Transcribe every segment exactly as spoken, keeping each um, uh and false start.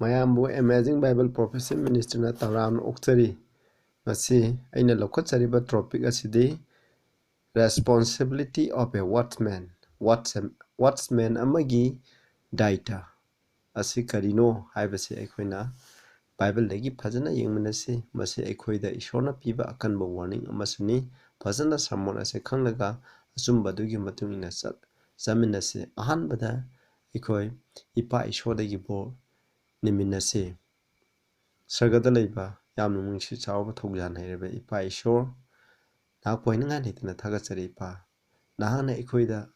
ꯃꯌꯥꯝꯕꯨ Amazing Bible Prophecy Ministryꯅ ꯇꯔꯥꯝꯅ ꯑꯣꯛꯆꯔꯤ꯫ ꯉꯁꯤ ꯑꯩꯅ ꯂꯧꯈꯠꯆꯔꯤꯕ topic ꯑꯁꯤꯗꯤ Responsibility of a Watchman, Watchman, Watchman ꯑꯃꯒꯤ ꯗꯥꯏꯇ ꯑꯁꯤ ꯀꯔꯤꯅꯣ ꯍꯥꯏꯕꯁꯤ ꯑꯩꯈꯣꯏꯅ ꯕꯥꯏꯕꯜꯗꯒꯤ ꯐꯖꯅ ꯌꯦꯡꯃꯤꯟꯅꯁꯤ꯫ ꯃꯁꯤ ꯑꯩꯈꯣꯏꯗ ꯏꯁꯣꯔꯅ ꯄꯤꯕ ꯑꯀꯟꯕ warning ꯑꯃꯁꯨꯅꯤ꯫ ꯐꯖꯅ sermon ꯑꯁꯤ ꯈꯪꯂꯒ ꯑꯆꯨꯝꯕꯗꯨꯒꯤ ꯃꯇꯨꯡ ꯏꯟꯅ ꯆꯠ-, ꯆꯠꯃꯤꯟꯅꯁꯤ꯫ ꯑꯍꯥꯟꯕꯗ ꯑꯩꯈꯣꯏ ꯏꯄꯥ ꯏꯁꯣꯔꯗꯒꯤ ꯕꯣꯔ ꯅꯤꯃꯤꯟꯅꯁꯤ꯫ ꯁꯔꯒꯗ ꯂꯩꯕ ꯌꯥꯝꯅ ꯅꯨꯡꯁꯤ ꯆꯥꯎꯕ ꯊꯧꯖꯥꯜ ꯍꯩꯔꯕ ꯏꯄꯥ ꯏꯁꯣꯔ, ꯅꯍꯥꯛꯄꯨ ꯍꯥꯏꯅꯤꯡꯉꯥꯏ ꯂꯩꯇꯅ ꯊꯥꯒꯠꯆꯔꯤ ꯏꯄꯥ꯫ ꯅꯍꯥꯛꯅ ꯑꯩꯈꯣꯏꯗ,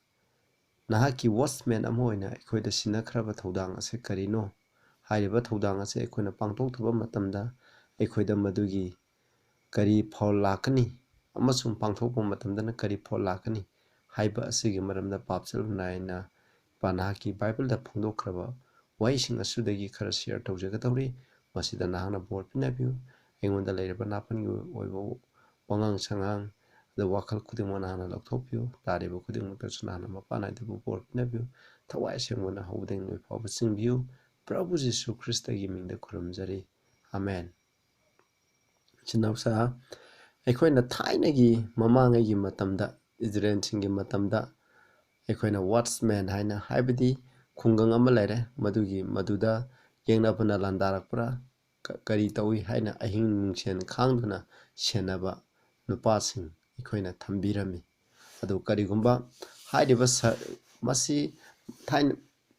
ꯅꯍꯥꯛꯀꯤ watchman ꯑꯃ ꯑꯣꯏꯅ ꯑꯩꯈꯣꯏꯗ ꯁꯤꯟꯅꯈ꯭ꯔꯕ ꯊꯧꯗꯥꯡ ꯑꯁꯤ ꯀꯔꯤꯅꯣ? ꯍꯥꯏꯔꯤꯕ ꯊꯧꯗꯥꯡ ꯑꯁꯤ ꯑꯩꯈꯣꯏꯅ ꯄꯥꯡꯊꯣꯛꯇꯕ ꯃꯇꯝꯗ ꯑꯩꯈꯣꯏꯗ ꯃꯗꯨꯒꯤ ꯀꯔꯤ ꯐꯣꯜ ꯂꯥꯛꯀꯅꯤ ꯑꯃꯁꯨꯡ ꯄꯥꯡꯊꯣꯛꯄ ꯃꯇꯝꯗꯅ ꯀꯔꯤ ꯐꯣꯜ ꯂꯥꯛꯀꯅꯤ ꯍꯥꯏꯕ ꯑꯁꯤꯒꯤ ꯃꯔꯝꯗ ꯄꯥꯞꯆꯦꯜ ꯅꯥꯏꯅ ꯏꯄꯥ ꯅꯍꯥꯛꯀꯤ ꯕꯥꯏꯕꯜꯗ ꯐꯣꯡꯗꯣꯛꯈ꯭ꯔꯕ ꯋꯥꯍꯩꯁꯤꯡ ꯑꯁꯤꯗꯒꯤ ꯈꯔ share ꯇꯧꯖꯒꯗꯧꯔꯤ꯫ ꯃꯁꯤꯗ ꯅꯍꯥꯛꯅ ꯕꯣꯔ ꯄꯤꯅꯕꯤꯌꯨ꯫ ꯑꯩꯉꯣꯟꯗ ꯂꯩꯔꯤꯕ ꯅꯥꯄꯟꯒꯤ ꯑꯣꯏꯕ ꯋꯥꯉꯥꯡ ꯁꯉꯥꯡ ꯑꯗ ꯋꯥꯈꯜ ꯈꯨꯗꯤꯡꯃꯛ ꯅꯍꯥꯛꯅ ꯂꯧꯊꯣꯛꯄꯤꯌꯨ꯫ ꯇꯥꯔꯤꯕ ꯈꯨꯗꯤꯡꯃꯛꯇꯁꯨ ꯅꯍꯥꯛꯅ ꯃꯄꯥꯟ ꯅꯥꯏꯗꯕ ꯕꯣꯔ ꯄꯤꯅꯕꯤꯌꯨ꯫ ꯊꯋꯥꯏ ꯑꯁꯦꯡꯕꯅ ꯍꯧꯕꯗꯒꯤ ꯂꯣꯏ ꯐꯥꯎꯕ ꯆꯤꯡꯕꯤꯌꯨ꯫ ꯄ꯭ꯔꯚꯨ ꯖꯤꯁꯨ ꯈ꯭ꯔꯤꯁꯇꯒꯤ ꯃꯤꯡꯗ ꯈꯨꯔꯨꯝꯖꯔꯤ꯫ ꯑꯃꯦꯟ꯫ ꯏꯆꯤꯟ ꯏꯅꯥꯎꯁꯥ, ꯑꯩꯈꯣꯏꯅ ꯊꯥꯏꯅꯒꯤ ꯃꯃꯥꯡꯉꯩꯒꯤ ꯃꯇꯝꯗ, ꯏꯖꯔꯦꯜꯁꯤꯡꯒꯤ ꯃꯇꯝꯗ ꯑꯩꯈꯣꯏꯅ watchman ꯍꯥꯏꯅ, ꯍꯥꯏꯕꯗꯤ ꯈꯨꯡꯒꯪ ꯑꯃ ꯂꯩꯔꯦ, ꯃꯗꯨꯒꯤ, ꯃꯗꯨꯗ ꯌꯦꯡꯅꯕꯅ ꯂꯥꯟꯗꯥꯔꯛꯄ꯭ꯔꯥ, ꯀ-, ꯀꯔꯤ ꯇꯧꯏ ꯍꯥꯏꯅ ꯑꯍꯤꯡ ꯅꯨꯡꯁꯦꯟ ꯈꯥꯡꯗꯨꯅ ꯁꯦꯟꯅꯕ ꯅꯨꯄꯥꯁꯤꯡ ꯑꯩꯈꯣꯏꯅ ꯊꯝꯕꯤꯔꯝꯃꯤ꯫ ꯑꯗꯨ ꯀꯔꯤꯒꯨꯝꯕ ꯍꯥꯏꯔꯤꯕ ꯁ-, ꯃꯁꯤ ꯊꯥꯏꯅ,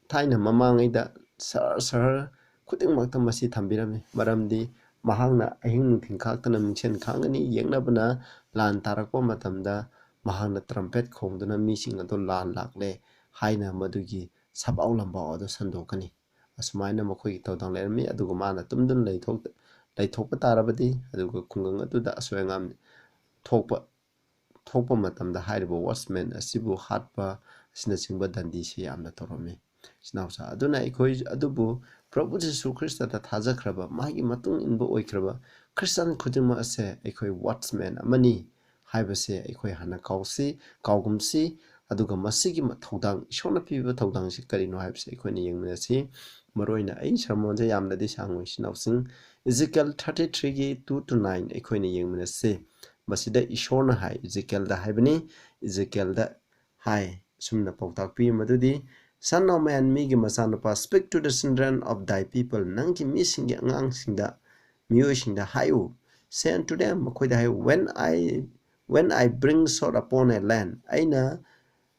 ꯊꯥꯏꯅ ꯃꯃꯥꯡꯉꯩꯗ ꯁꯍꯔ, ꯁꯍꯔ ꯈꯨꯗꯤꯡꯃꯛꯇ ꯃꯁꯤ ꯊꯝꯕꯤꯔꯝꯃꯤ꯫ ꯃꯔꯝꯗꯤ ꯃꯍꯥꯛꯅ ꯑꯍꯤꯡ ꯅꯨꯡꯊꯤꯜ ꯈꯥꯛꯇꯅ ꯃꯤꯡꯁꯦꯟ ꯈꯥꯡꯒꯅꯤ, ꯌꯦꯡꯅꯕꯅ ꯂꯥꯟ ꯇꯥꯔꯛꯄ ꯃꯇꯝꯗ ꯃꯍꯥꯛꯅ trumpet ꯈꯣꯡꯗꯨꯅ ꯃꯤꯁꯤꯡ ꯑꯗꯨ ꯂꯥꯟ ꯂꯥꯛꯂꯦ ꯍꯥꯏꯅ ꯃꯗꯨꯒꯤ ꯁꯕꯥꯎ ꯂꯝꯕꯥꯎ ꯑꯗꯨ ꯁꯟꯗꯣꯛꯀꯅꯤ꯫ ꯑꯁꯨꯃꯥꯏꯅ ꯃꯈꯣꯏꯒꯤ ꯊꯧꯗꯥꯡ ꯂꯩꯔꯝꯃꯤ꯫ ꯑꯗꯨꯒ ꯃꯥꯅ ꯇꯨꯝꯗꯨꯅ ꯂꯩꯊꯣꯛ-, ꯂꯩꯊꯣꯛꯄ ꯇꯥꯔꯕꯗꯤ, ꯑꯗꯨꯒ ꯈꯨꯡꯒꯪ ꯑꯗꯨꯗ ꯑꯁꯣꯏ ꯑꯉꯥꯝ ꯊꯣꯛꯄ, ꯊꯣꯛꯄ ꯃꯇꯝꯗ ꯍꯥꯏꯔꯤꯕ watchman ꯑꯁꯤꯕꯨ ꯍꯥꯠꯄ ꯑꯁꯤꯅꯆꯤꯡꯕ ꯗꯟꯗꯤꯁꯤ ꯌꯥꯝꯅ ꯇꯧꯔꯝꯃꯤ꯫ ꯏꯆꯤꯟ ꯏꯅꯥꯎꯁꯥ, ꯑꯗꯨꯅ ꯑꯩꯈꯣꯏ ꯑꯗꯨꯕꯨ ꯄ꯭ꯔꯚꯨ ꯖꯤꯁꯨ ꯈ꯭ꯔꯤꯁꯇꯗ ꯊꯥꯖꯈ꯭ꯔꯕ, ꯃꯥꯒꯤ ꯃꯇꯨꯡ ꯏꯟꯕ ꯑꯣꯏꯈ꯭ꯔꯕ ꯈ꯭ꯔꯤꯁꯇꯥꯟ ꯈꯨꯗꯤꯡꯃꯛ ꯑꯁꯦ ꯑꯩꯈꯣꯏ watchman ꯑꯃꯅꯤ ꯍꯥꯏꯕꯁꯦ ꯑꯩꯈꯣꯏ ꯍꯥꯟꯅ ꯀꯥꯎꯁꯤ, ꯀꯥꯎꯒꯨꯝꯁꯤ꯫ ꯑꯗꯨꯒ ꯃꯁꯤꯒꯤ ꯃ-, ꯊꯧꯗꯥꯡ, ꯏꯁꯣꯔꯅ ꯄꯤꯕꯤꯕ ꯊꯧꯗꯥꯡꯁꯤ ꯀꯔꯤꯅꯣ ꯍꯥꯏꯕꯁꯤ ꯑꯩꯈꯣꯏꯅ ꯌꯦꯡꯃꯤꯟꯅꯁꯤ꯫ ꯃꯔꯨꯑꯣꯏꯅ ꯑꯩ ꯁꯔꯃꯣꯟꯁꯦ ꯌꯥꯝꯅꯗꯤ ꯁꯥꯡꯉꯣꯏ, ꯏꯆꯤꯟ ꯏꯅꯥꯎꯁꯤꯡ꯫ Ezekiel thirty three ꯒꯤ two to nine ꯑꯩꯈꯣꯏꯅ ꯌꯦꯡꯃꯤꯟꯅꯁꯤ꯫ ꯃꯁꯤꯗ ꯏꯁꯣꯔꯅ ꯍꯥꯏ, ꯏꯖꯤꯀꯦꯜꯗ ꯍꯥꯏꯕꯅꯤ, ꯏꯖꯤꯀꯦꯜꯗ ꯍꯥꯏ, ꯑꯁꯨꯝꯅ ꯄꯥꯎꯇꯥꯛ ꯄꯤ ꯃꯗꯨꯗꯤ, "Son of man, ꯃꯤꯒꯤ ꯃꯆꯥꯅꯨꯄꯥ, speak to the children of thy people, ꯅꯪꯒꯤ ꯃꯤꯁꯤꯡꯒꯤ ꯑꯉꯥꯡꯁꯤꯡꯗ, ꯃꯤꯑꯣꯏꯁꯤꯡꯗ ꯍꯥꯏꯌꯨ, say unto them, ꯃꯈꯣꯏꯗ ꯍꯥꯏꯌꯨ, when I, when I bring sword upon a land, ꯑꯩꯅ,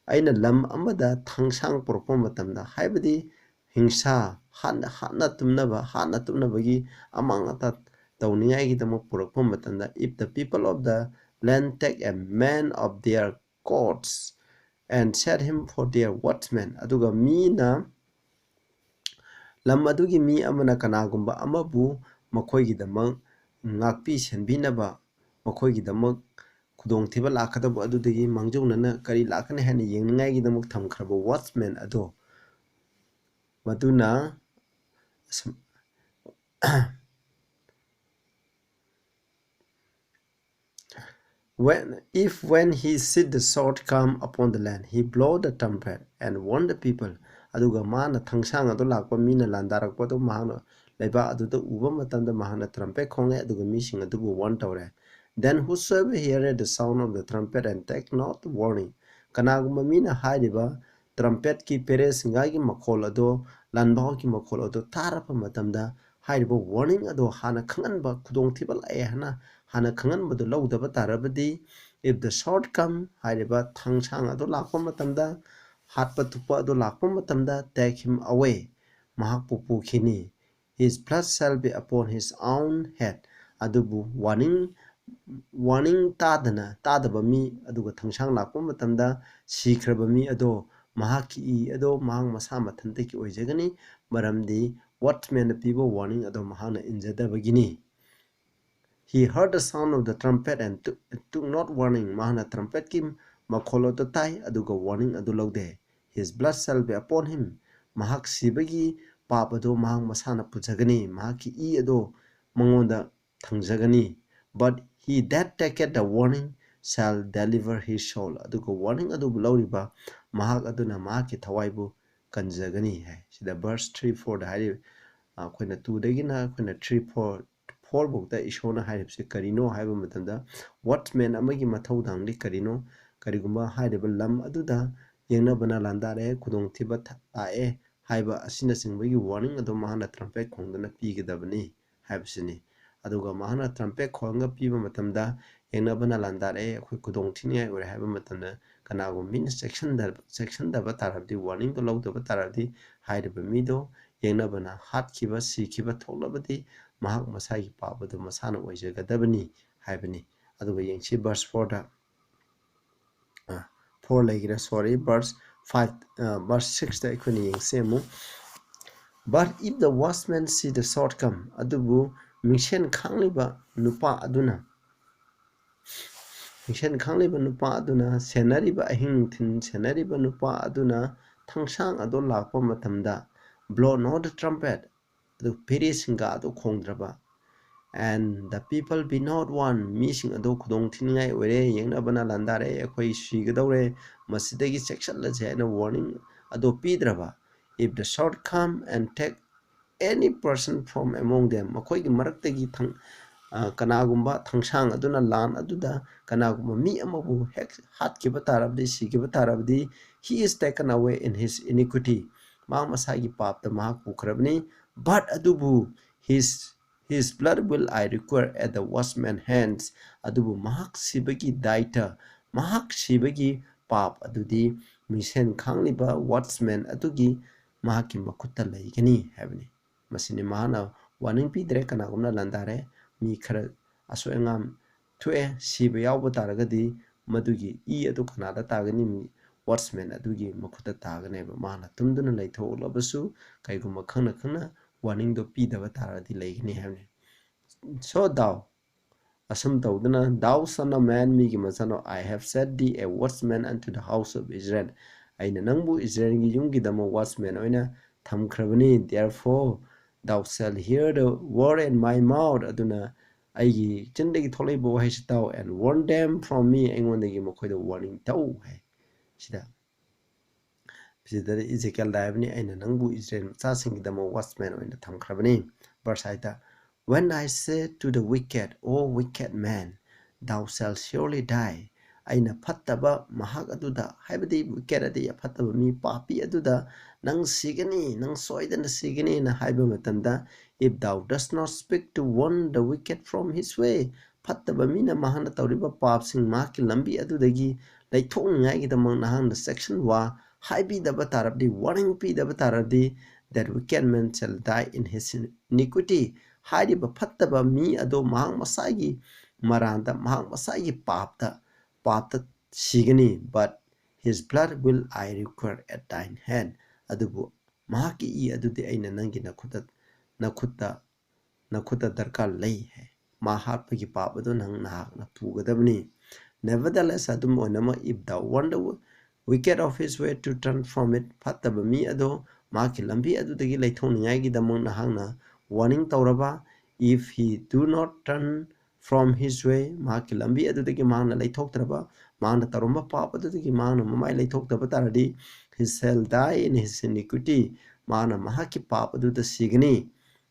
ꯑꯩꯅ ꯂꯝ ꯑꯃꯗ ꯊꯥꯡꯁꯥꯡ ꯄꯨꯔꯛꯄ ꯃꯇꯝꯗ," ꯍꯥꯏꯕꯗꯤ ꯍꯤꯡꯁꯥ, ꯍꯥꯠꯅ, ꯍꯥꯠꯅ ꯇꯨꯝꯅꯕ, ꯍꯥꯠꯅ ꯇꯨꯝꯅꯕꯒꯤ ꯑꯃꯥꯡ ꯑꯇꯥ ꯇꯧꯅꯤꯡꯉꯥꯏꯒꯤꯗꯃꯛ ꯄꯨꯔꯛꯄ ꯃꯇꯝꯗ, "If the people of the land take a man of their courts and set him for their watchman," ꯑꯗꯨꯒ ꯃꯤꯅ, ꯂꯝ ꯑꯗꯨꯒꯤ ꯃꯤ ꯑꯃꯅ ꯀꯅꯥꯒꯨꯝꯕ ꯑꯃꯕꯨ ꯃꯈꯣꯏꯒꯤꯗꯃꯛ ꯉꯥꯛꯄꯤ ꯁꯦꯟꯕꯤꯅꯕ, ꯃꯈꯣꯏꯒꯤꯗꯃꯛ ꯈꯨꯗꯣꯡꯊꯤꯕ ꯂꯥꯛꯀꯗꯕ ꯑꯗꯨꯗꯒꯤ ꯃꯥꯡꯖꯧꯅꯅ ꯀꯔꯤ ꯂꯥꯛꯀꯅꯤ ꯍꯥꯏꯅ ꯌꯦꯡꯅꯤꯡꯉꯥꯏꯒꯤꯗꯃꯛ ꯊꯝꯈ꯭ꯔꯕ watchman ꯑꯗꯣ, ꯃꯗꯨꯅ ꯑꯁꯨꯝ, When, if when he sees the sword come upon the land, he blow the trumpet and warn the people. ꯑꯗꯨꯒ ꯃꯥꯅ ꯊꯥꯡꯁꯥꯡ ꯑꯗꯨ ꯂꯥꯛꯄ, ꯃꯤꯅ ꯂꯥꯟꯗꯥꯔꯛꯄꯗꯨ ꯃꯍꯥꯛꯅ ꯂꯩꯕꯥꯛ ꯑꯗꯨꯗ ꯎꯕ ꯃꯇꯝꯗ ꯃꯍꯥꯛꯅ ꯇ꯭ꯔꯝꯄꯦꯠ ꯈꯣꯡꯉꯦ, ꯑꯗꯨꯒ ꯃꯤꯁꯤꯡ ꯑꯗꯨꯕꯨ warn ꯇꯧꯔꯦ꯫ Then whosoever heareth the sound of the trumpet and take not warning, ꯀꯅꯥꯒꯨꯝꯕ ꯃꯤꯅ ꯍꯥꯏꯔꯤꯕ ꯇ꯭ꯔꯝꯄꯦꯠꯀꯤ ꯄꯦꯔꯦꯁꯤꯡꯒꯥꯏꯒꯤ ꯃꯈꯣꯜ ꯑꯗꯣ, ꯂꯥꯟꯕꯥꯎꯒꯤ ꯃꯈꯣꯜ ꯑꯗꯣ ꯇꯥꯔꯕ ꯃꯇꯝꯗ, ꯍꯥꯏꯔꯤꯕ warning ꯑꯗꯣ ꯍꯥꯟꯅ ꯈꯪꯍꯟꯕ, ꯈꯨꯗꯣꯡꯊꯤꯕ ꯂꯥꯛꯑꯦ ꯍꯥꯏꯅ ꯍꯥꯟꯅ ꯈꯪꯍꯟꯕꯗꯨ ꯂꯧꯗꯕ ꯇꯥꯔꯕꯗꯤ, "If the sword come," ꯍꯥꯏꯔꯤꯕ ꯊꯥꯡꯁꯥꯡ ꯑꯗꯨ ꯂꯥꯛꯄ ꯃꯇꯝꯗ, ꯍꯥꯠꯄ ꯊꯨꯞꯄ ꯑꯗꯨ ꯂꯥꯛꯄ ꯃꯇꯝꯗ, "take him away," ꯃꯍꯥꯛꯄꯨ ꯄꯨꯈꯤꯅꯤ꯫ "His blood shall be upon his own head." ꯑꯗꯨꯕꯨ warning, warning ꯇꯥꯗꯅ, ꯇꯥꯗꯕ ꯃꯤ, ꯑꯗꯨꯒ ꯊꯥꯡꯁꯥꯡ ꯂꯥꯛꯄ ꯃꯇꯝꯗ ꯁꯤꯈ꯭ꯔꯕ ꯃꯤ ꯑꯗꯣ, ꯃꯍꯥꯛꯀꯤ ꯏ ꯑꯗꯣ ꯃꯍꯥꯛ ꯃꯁꯥ ꯃꯊꯟꯇꯒꯤ ꯑꯣꯏꯖꯒꯅꯤ, ꯃꯔꯝꯗꯤ watchman ꯅ ꯄꯤꯕ warning ꯑꯗꯣ ꯃꯍꯥꯛꯅ ꯏꯟꯖꯗꯕꯒꯤꯅꯤ꯫ "He heard the sound of the trumpet and took, took not warning." ꯃꯍꯥꯛꯅ ꯇ꯭ꯔꯝꯄꯦꯠꯀꯤ ꯃꯈꯣꯜ ꯑꯗꯨ ꯇꯥꯏ, ꯑꯗꯨꯒ warning ꯑꯗꯨ ꯂꯧꯗꯦ꯫ "His blood shall be upon him." ꯃꯍꯥꯛ ꯁꯤꯕꯒꯤ ꯄꯥꯞ ꯑꯗꯨ ꯃꯍꯥꯛ ꯃꯁꯥꯅ ꯄꯨꯖꯒꯅꯤ, ꯃꯍꯥꯛꯀꯤ ꯏ ꯑꯗꯨ ꯃꯉꯣꯟꯗ ꯊꯪꯖꯒꯅꯤ꯫ "But he that taketh the warning shall deliver his soul." ꯑꯗꯨꯒ warning ꯑꯗꯨꯕꯨ ꯂꯧꯔꯤꯕ ꯃꯍꯥꯛ ꯑꯗꯨꯅ ꯃꯍꯥꯛꯀꯤ ꯊꯋꯥꯏꯕꯨ ꯀꯟꯖꯒꯅꯤ ꯍꯥꯏ꯫ ꯁꯤꯗ verse three fourꯗ ꯍꯥꯏꯔꯤꯕ, ꯑꯩꯈꯣꯏꯅ twoꯗꯒꯤꯅ ꯑꯩꯈꯣꯏꯅ three four, four ꯐꯥꯎꯗ ꯏꯁꯣꯔꯅ ꯍꯥꯏꯔꯤꯕꯁꯤ ꯀꯔꯤꯅꯣ ꯍꯥꯏꯕ ꯃꯇꯝꯗ, watchman ꯑꯃꯒꯤ ꯃꯊꯧꯗꯥꯡꯗꯤ ꯀꯔꯤꯅꯣ? ꯀꯔꯤꯒꯨꯝꯕ ꯍꯥꯏꯔꯤꯕ ꯂꯝ ꯑꯗꯨꯗ ꯌꯦꯡꯅꯕꯅ ꯂꯥꯟꯗꯥꯔꯛꯑꯦ, ꯈꯨꯗꯣꯡꯊꯤꯕ ꯊ-, ꯂꯥꯛꯑꯦ ꯍꯥꯏꯕ ꯑꯁꯤꯅꯆꯤꯡꯕꯒꯤ warning ꯑꯗꯨ ꯃꯍꯥꯛꯅ trumpet ꯈꯣꯡꯗꯨꯅ ꯄꯤꯒꯗꯕꯅꯤ ꯍꯥꯏꯕꯁꯤꯅꯤ꯫ ꯑꯗꯨꯒ ꯃꯍꯥꯛꯅ trumpet ꯈꯣꯡꯒ ꯄꯤꯕ ꯃꯇꯝꯗ, ꯌꯦꯡꯅꯕꯅ ꯂꯥꯟꯗꯥꯔꯛꯑꯦ, ꯑꯩꯈꯣꯏ ꯈꯨꯗꯣꯡ ꯊꯤꯅꯤꯡꯉꯥꯏ ꯑꯣꯏꯔꯦ ꯍꯥꯏꯕ ꯃꯇꯝꯗ, ꯀꯅꯥꯒꯨꯝꯕ ꯃꯤꯅ ꯆꯦꯛꯁꯤꯟꯗ-, ꯆꯦꯛꯁꯤꯟꯗꯕ ꯇꯥꯔꯕꯗꯤ, warningꯗꯣ ꯂꯧꯗꯕ ꯇꯥꯔꯕꯗꯤ, ꯍꯥꯏꯔꯤꯕ ꯃꯤꯗꯣ ꯌꯦꯡꯅꯕꯅ ꯍꯥꯠꯈꯤꯕ, ꯁꯤꯈꯤꯕ ꯊꯣꯛꯂꯕꯗꯤ, ꯃꯍꯥꯛ ꯃꯁꯥꯒꯤ ꯄꯥꯞ ꯑꯗꯨ ꯃꯁꯥꯅ ꯑꯣꯏꯖꯒꯗꯕꯅꯤ ꯍꯥꯏꯕꯅꯤ꯫ ꯑꯗꯨꯒ ꯌꯦꯡꯁꯤ verse fourꯗ꯫ ꯑ, four ꯂꯩꯈ꯭ꯔꯦ, sorry, verse five, ꯑ, verse sixꯇ ꯑꯩꯈꯣꯏꯅ ꯌꯦꯡꯁꯦ ꯑꯃꯨꯛ꯫ "But if the watchman see the sword come," ꯑꯗꯨꯕꯨ ꯃꯤꯡꯁꯦꯟ ꯈꯥꯡꯂꯤꯕ ꯅꯨꯄꯥ ꯑꯗꯨꯅ, ꯃꯤꯡꯁꯦꯟ ꯈꯥꯡꯂꯤꯕ ꯅꯨꯄꯥ ꯑꯗꯨꯅ, ꯁꯦꯟꯅꯔꯤꯕ, ꯑꯍꯤꯡ ꯅꯨꯡꯊꯤꯜ ꯁꯦꯟꯅꯔꯤꯕ ꯅꯨꯄꯥ ꯑꯗꯨꯅ ꯊꯥꯡꯁꯥꯡ ꯑꯗꯨ ꯂꯥꯛꯄ ꯃꯇꯝꯗ, "Blow not the trumpet," ꯑꯗꯨ ꯐꯤꯔꯦꯁꯤꯡꯒ ꯑꯗꯨ ꯈꯣꯡꯗ꯭ꯔꯕ, "And the people be not warned," ꯃꯤꯁꯤꯡ ꯑꯗꯨ ꯈꯨꯗꯣꯡ ꯊꯤꯅꯤꯡꯉꯥꯏ ꯑꯣꯏꯔꯦ, ꯌꯦꯡꯅꯕꯅ ꯂꯥꯟꯗꯥꯔꯦ, ꯑꯩꯈꯣꯏ ꯁꯤꯒꯗꯧꯔꯦ, ꯃꯁꯤꯗꯒꯤ ꯆꯦꯛꯁꯤꯜꯂꯁꯦ ꯍꯥꯏꯅ warning ꯑꯗꯨ ꯄꯤꯗ꯭ꯔꯕ, "If the sword come and take any person from among them," ꯃꯈꯣꯏꯒꯤ ꯃꯔꯛꯇꯒꯤ ꯊꯪ-, ꯑ, ꯀꯅꯥꯒꯨꯝꯕ ꯊꯥꯡꯁꯥꯡ ꯑꯗꯨꯅ ꯂꯥꯟ ꯑꯗꯨꯗ ꯀꯅꯥꯒꯨꯝꯕ ꯃꯤ ꯑꯃꯕꯨ ꯍꯦꯛ ꯍꯥꯠꯈꯤꯕ ꯇꯥꯔꯕꯗꯤ, ꯁꯤꯈꯤꯕ ꯇꯥꯔꯕꯗꯤ, "He is taken away in his iniquity," ꯃꯍꯥꯛ ꯃꯁꯥꯒꯤ ꯄꯥꯞꯇ ꯃꯍꯥꯛ ꯄꯨꯈ꯭ꯔꯕꯅꯤ꯫ "But ꯑꯗꯨꯕꯨ, his, his blood will I require at the watchman hands," ꯑꯗꯨꯕꯨ ꯃꯍꯥꯛ ꯁꯤꯕꯒꯤ ꯗꯥꯏꯇ, ꯃꯍꯥꯛ ꯁꯤꯕꯒꯤ ꯄꯥꯞ ꯑꯗꯨꯗꯤ ꯃꯤꯡꯁꯦꯟ ꯈꯥꯡꯂꯤꯕ watchman ꯑꯗꯨꯒꯤ, ꯃꯍꯥꯛꯀꯤ ꯃꯈꯨꯠꯇ ꯂꯩꯒꯅꯤ ꯍꯥꯏꯕꯅꯤ꯫ ꯃꯁꯤꯅꯤ ꯃꯍꯥꯛꯅ warning ꯄꯤꯗ꯭ꯔꯦ, ꯀꯅꯥꯒꯨꯝꯅ ꯂꯥꯟꯗꯥꯔꯦ, ꯃꯤ ꯈꯔ ꯑꯁꯣꯏ ꯑꯉꯥꯝ ꯊꯣꯛꯑꯦ, ꯁꯤꯕ ꯌꯥꯎꯕ ꯇꯥꯔꯒꯗꯤ ꯃꯗꯨꯒꯤ ꯏ ꯑꯗꯨ ꯀꯅꯥꯗ ꯇꯥꯒꯅꯤ? ꯃꯤ watchman ꯑꯗꯨꯒꯤ ꯃꯈꯨꯠꯇ ꯇꯥꯒꯅꯦꯕ꯫ ꯃꯥꯅ ꯇꯨꯝꯗꯨꯅ ꯂꯩꯊꯣꯛꯂꯕꯁꯨ, ꯀꯩꯒꯨꯝꯕ ꯈꯪꯅ ꯈꯪꯅ warningꯗꯣ ꯄꯤꯗꯕ ꯇꯥꯔꯒꯗꯤ ꯂꯩꯒꯅꯤ ꯍꯥꯏꯕꯅꯤ꯫ "So thou," ꯑꯁꯨꯝ ꯇꯧꯗꯨꯅ, "Thou son of man," ꯃꯤꯒꯤ ꯃꯆꯥꯅꯨ, "I have set thee a watchman unto the house of Israel," ꯑꯩꯅ ꯅꯪꯕꯨ ꯏꯁꯔꯥꯌꯦꯜꯒꯤ ꯌꯨꯝꯒꯤꯗꯃꯛ watchman ꯑꯣꯏꯅ ꯊꯝꯈ꯭ꯔꯕꯅꯤ꯫ "Therefore thou shalt hear the word at my mouth," ꯑꯗꯨꯅ ꯑꯩꯒꯤ ꯆꯤꯟꯗꯒꯤ ꯊꯣꯛꯂꯛꯏꯕ ꯋꯥꯍꯩꯁꯤ ꯇꯥꯎ, "and warn them from me," ꯑꯩꯉꯣꯟꯗꯒꯤ ꯃꯈꯣꯏꯗ warning ꯇꯧ ꯍꯥꯏ꯫ ꯁꯤꯗ ꯁꯤꯗ ꯏꯖꯦꯀꯦꯜꯗ ꯍꯥꯏꯕꯅꯤ, "ꯑꯩꯅ ꯅꯪꯕꯨ ꯏꯁꯔꯦꯜ ꯃꯆꯥꯁꯤꯡꯒꯤꯗꯃꯛ ꯋꯥꯆꯃꯦꯟ ꯑꯣꯏꯅ ꯊꯝꯈ꯭ꯔꯕꯅꯤ"꯫ ꯚꯔꯁ ꯑꯩꯠꯇ, "When I say to the wicked, O wicked man, thou shalt surely die," ꯑꯩꯅ ꯐꯠꯇꯕ ꯃꯍꯥꯛ ꯑꯗꯨꯗ, ꯍꯥꯏꯕꯗꯤ ꯋꯤꯀꯦꯠ ꯑꯗꯤ ꯑꯐꯠꯇꯕ ꯃꯤ, ꯄꯥꯄꯤ ꯑꯗꯨꯗ, "ꯅꯪ ꯁꯤꯒꯅꯤ, ꯅꯪ ꯁꯣꯏꯗꯅ ꯁꯤꯒꯅꯤꯅ" ꯍꯥꯏꯕ ꯃꯇꯝꯗ, "If thou dost not speak to warn the wicked from his way," ꯐꯠꯇꯕ ꯃꯤꯅ ꯃꯍꯥꯛꯅ ꯇꯧꯔꯤꯕ ꯄꯥꯞꯁꯤꯡ, ꯃꯍꯥꯛꯀꯤ ꯂꯝꯕꯤ ꯑꯗꯨꯗꯒꯤ ꯂꯩꯊꯣꯛꯅꯤꯡꯉꯥꯏꯒꯤꯗꯃꯛ ꯅꯍꯥꯛꯅ ꯆꯦꯛꯁꯤꯟ ꯋꯥ ꯍꯥꯏꯕꯤꯗꯕ ꯇꯥꯔꯕꯗꯤ, ꯋꯥꯔꯅꯤꯡ ꯄꯤꯗꯕ ꯇꯥꯔꯕꯗꯤ, "That wicked man shall die in his iniquity," ꯍꯥꯏꯔꯤꯕ ꯐꯠꯇꯕ ꯃꯤ ꯑꯗꯣ ꯃꯍꯥꯛ ꯃꯁꯥꯒꯤ ꯃꯔꯥꯟꯗ, ꯃꯍꯥꯛ ꯃꯁꯥꯒꯤ ꯄꯥꯞꯇ, ꯄꯥꯞꯇ ꯁꯤꯒꯅꯤ꯫ "But his blood will I require at thine hand," ꯑꯗꯨꯕꯨ ꯃꯍꯥꯛꯀꯤ ꯏ ꯑꯗꯨꯗꯤ ꯑꯩꯅ ꯅꯪꯒꯤ ꯅꯈꯨꯠꯇ, ꯅꯈꯨꯠꯇ, ꯅꯈꯨꯠꯇ ꯗꯔꯀꯥꯔ ꯂꯩ ꯍꯥꯏ꯫ ꯃꯥ ꯍꯥꯠꯄꯒꯤ ꯄꯥꯞ ꯑꯗꯨ ꯅꯪ ꯅꯍꯥꯛꯅ ꯄꯨꯒꯗꯕꯅꯤ꯫ "Nevertheless," ꯑꯗꯨꯝ ꯑꯣꯏꯅꯃꯛ, "if thou warn the wicked of his way to turn from it," ꯐꯠꯇꯕ ꯃꯤ ꯑꯗꯣ ꯃꯍꯥꯛꯀꯤ ꯂꯝꯕꯤ ꯑꯗꯨꯗꯒꯤ ꯂꯩꯊꯣꯛꯅꯤꯡꯉꯥꯏꯒꯤꯗꯃꯛ ꯅꯍꯥꯛꯅ ꯋꯥꯔꯅꯤꯡ ꯇꯧꯔꯕ, "If he do not turn from his way," ꯃꯍꯥꯛꯀꯤ ꯂꯝꯕꯤ ꯑꯗꯨꯗꯒꯤ ꯃꯍꯥꯛꯅ ꯂꯩꯊꯣꯛꯇ꯭ꯔꯕ, ꯃꯍꯥꯛꯅ ꯇꯧꯔꯝꯕ ꯄꯥꯞ ꯑꯗꯨꯗꯒꯤ ꯃꯍꯥꯛꯅ ꯃꯃꯥꯏ ꯂꯩꯊꯣꯛꯇꯕ ꯇꯥꯔꯗꯤ, "He shall die in his iniquity," ꯃꯍꯥꯛꯅ ꯃꯍꯥꯛꯀꯤ ꯄꯥꯞ ꯑꯗꯨꯗ ꯁꯤꯒꯅꯤ꯫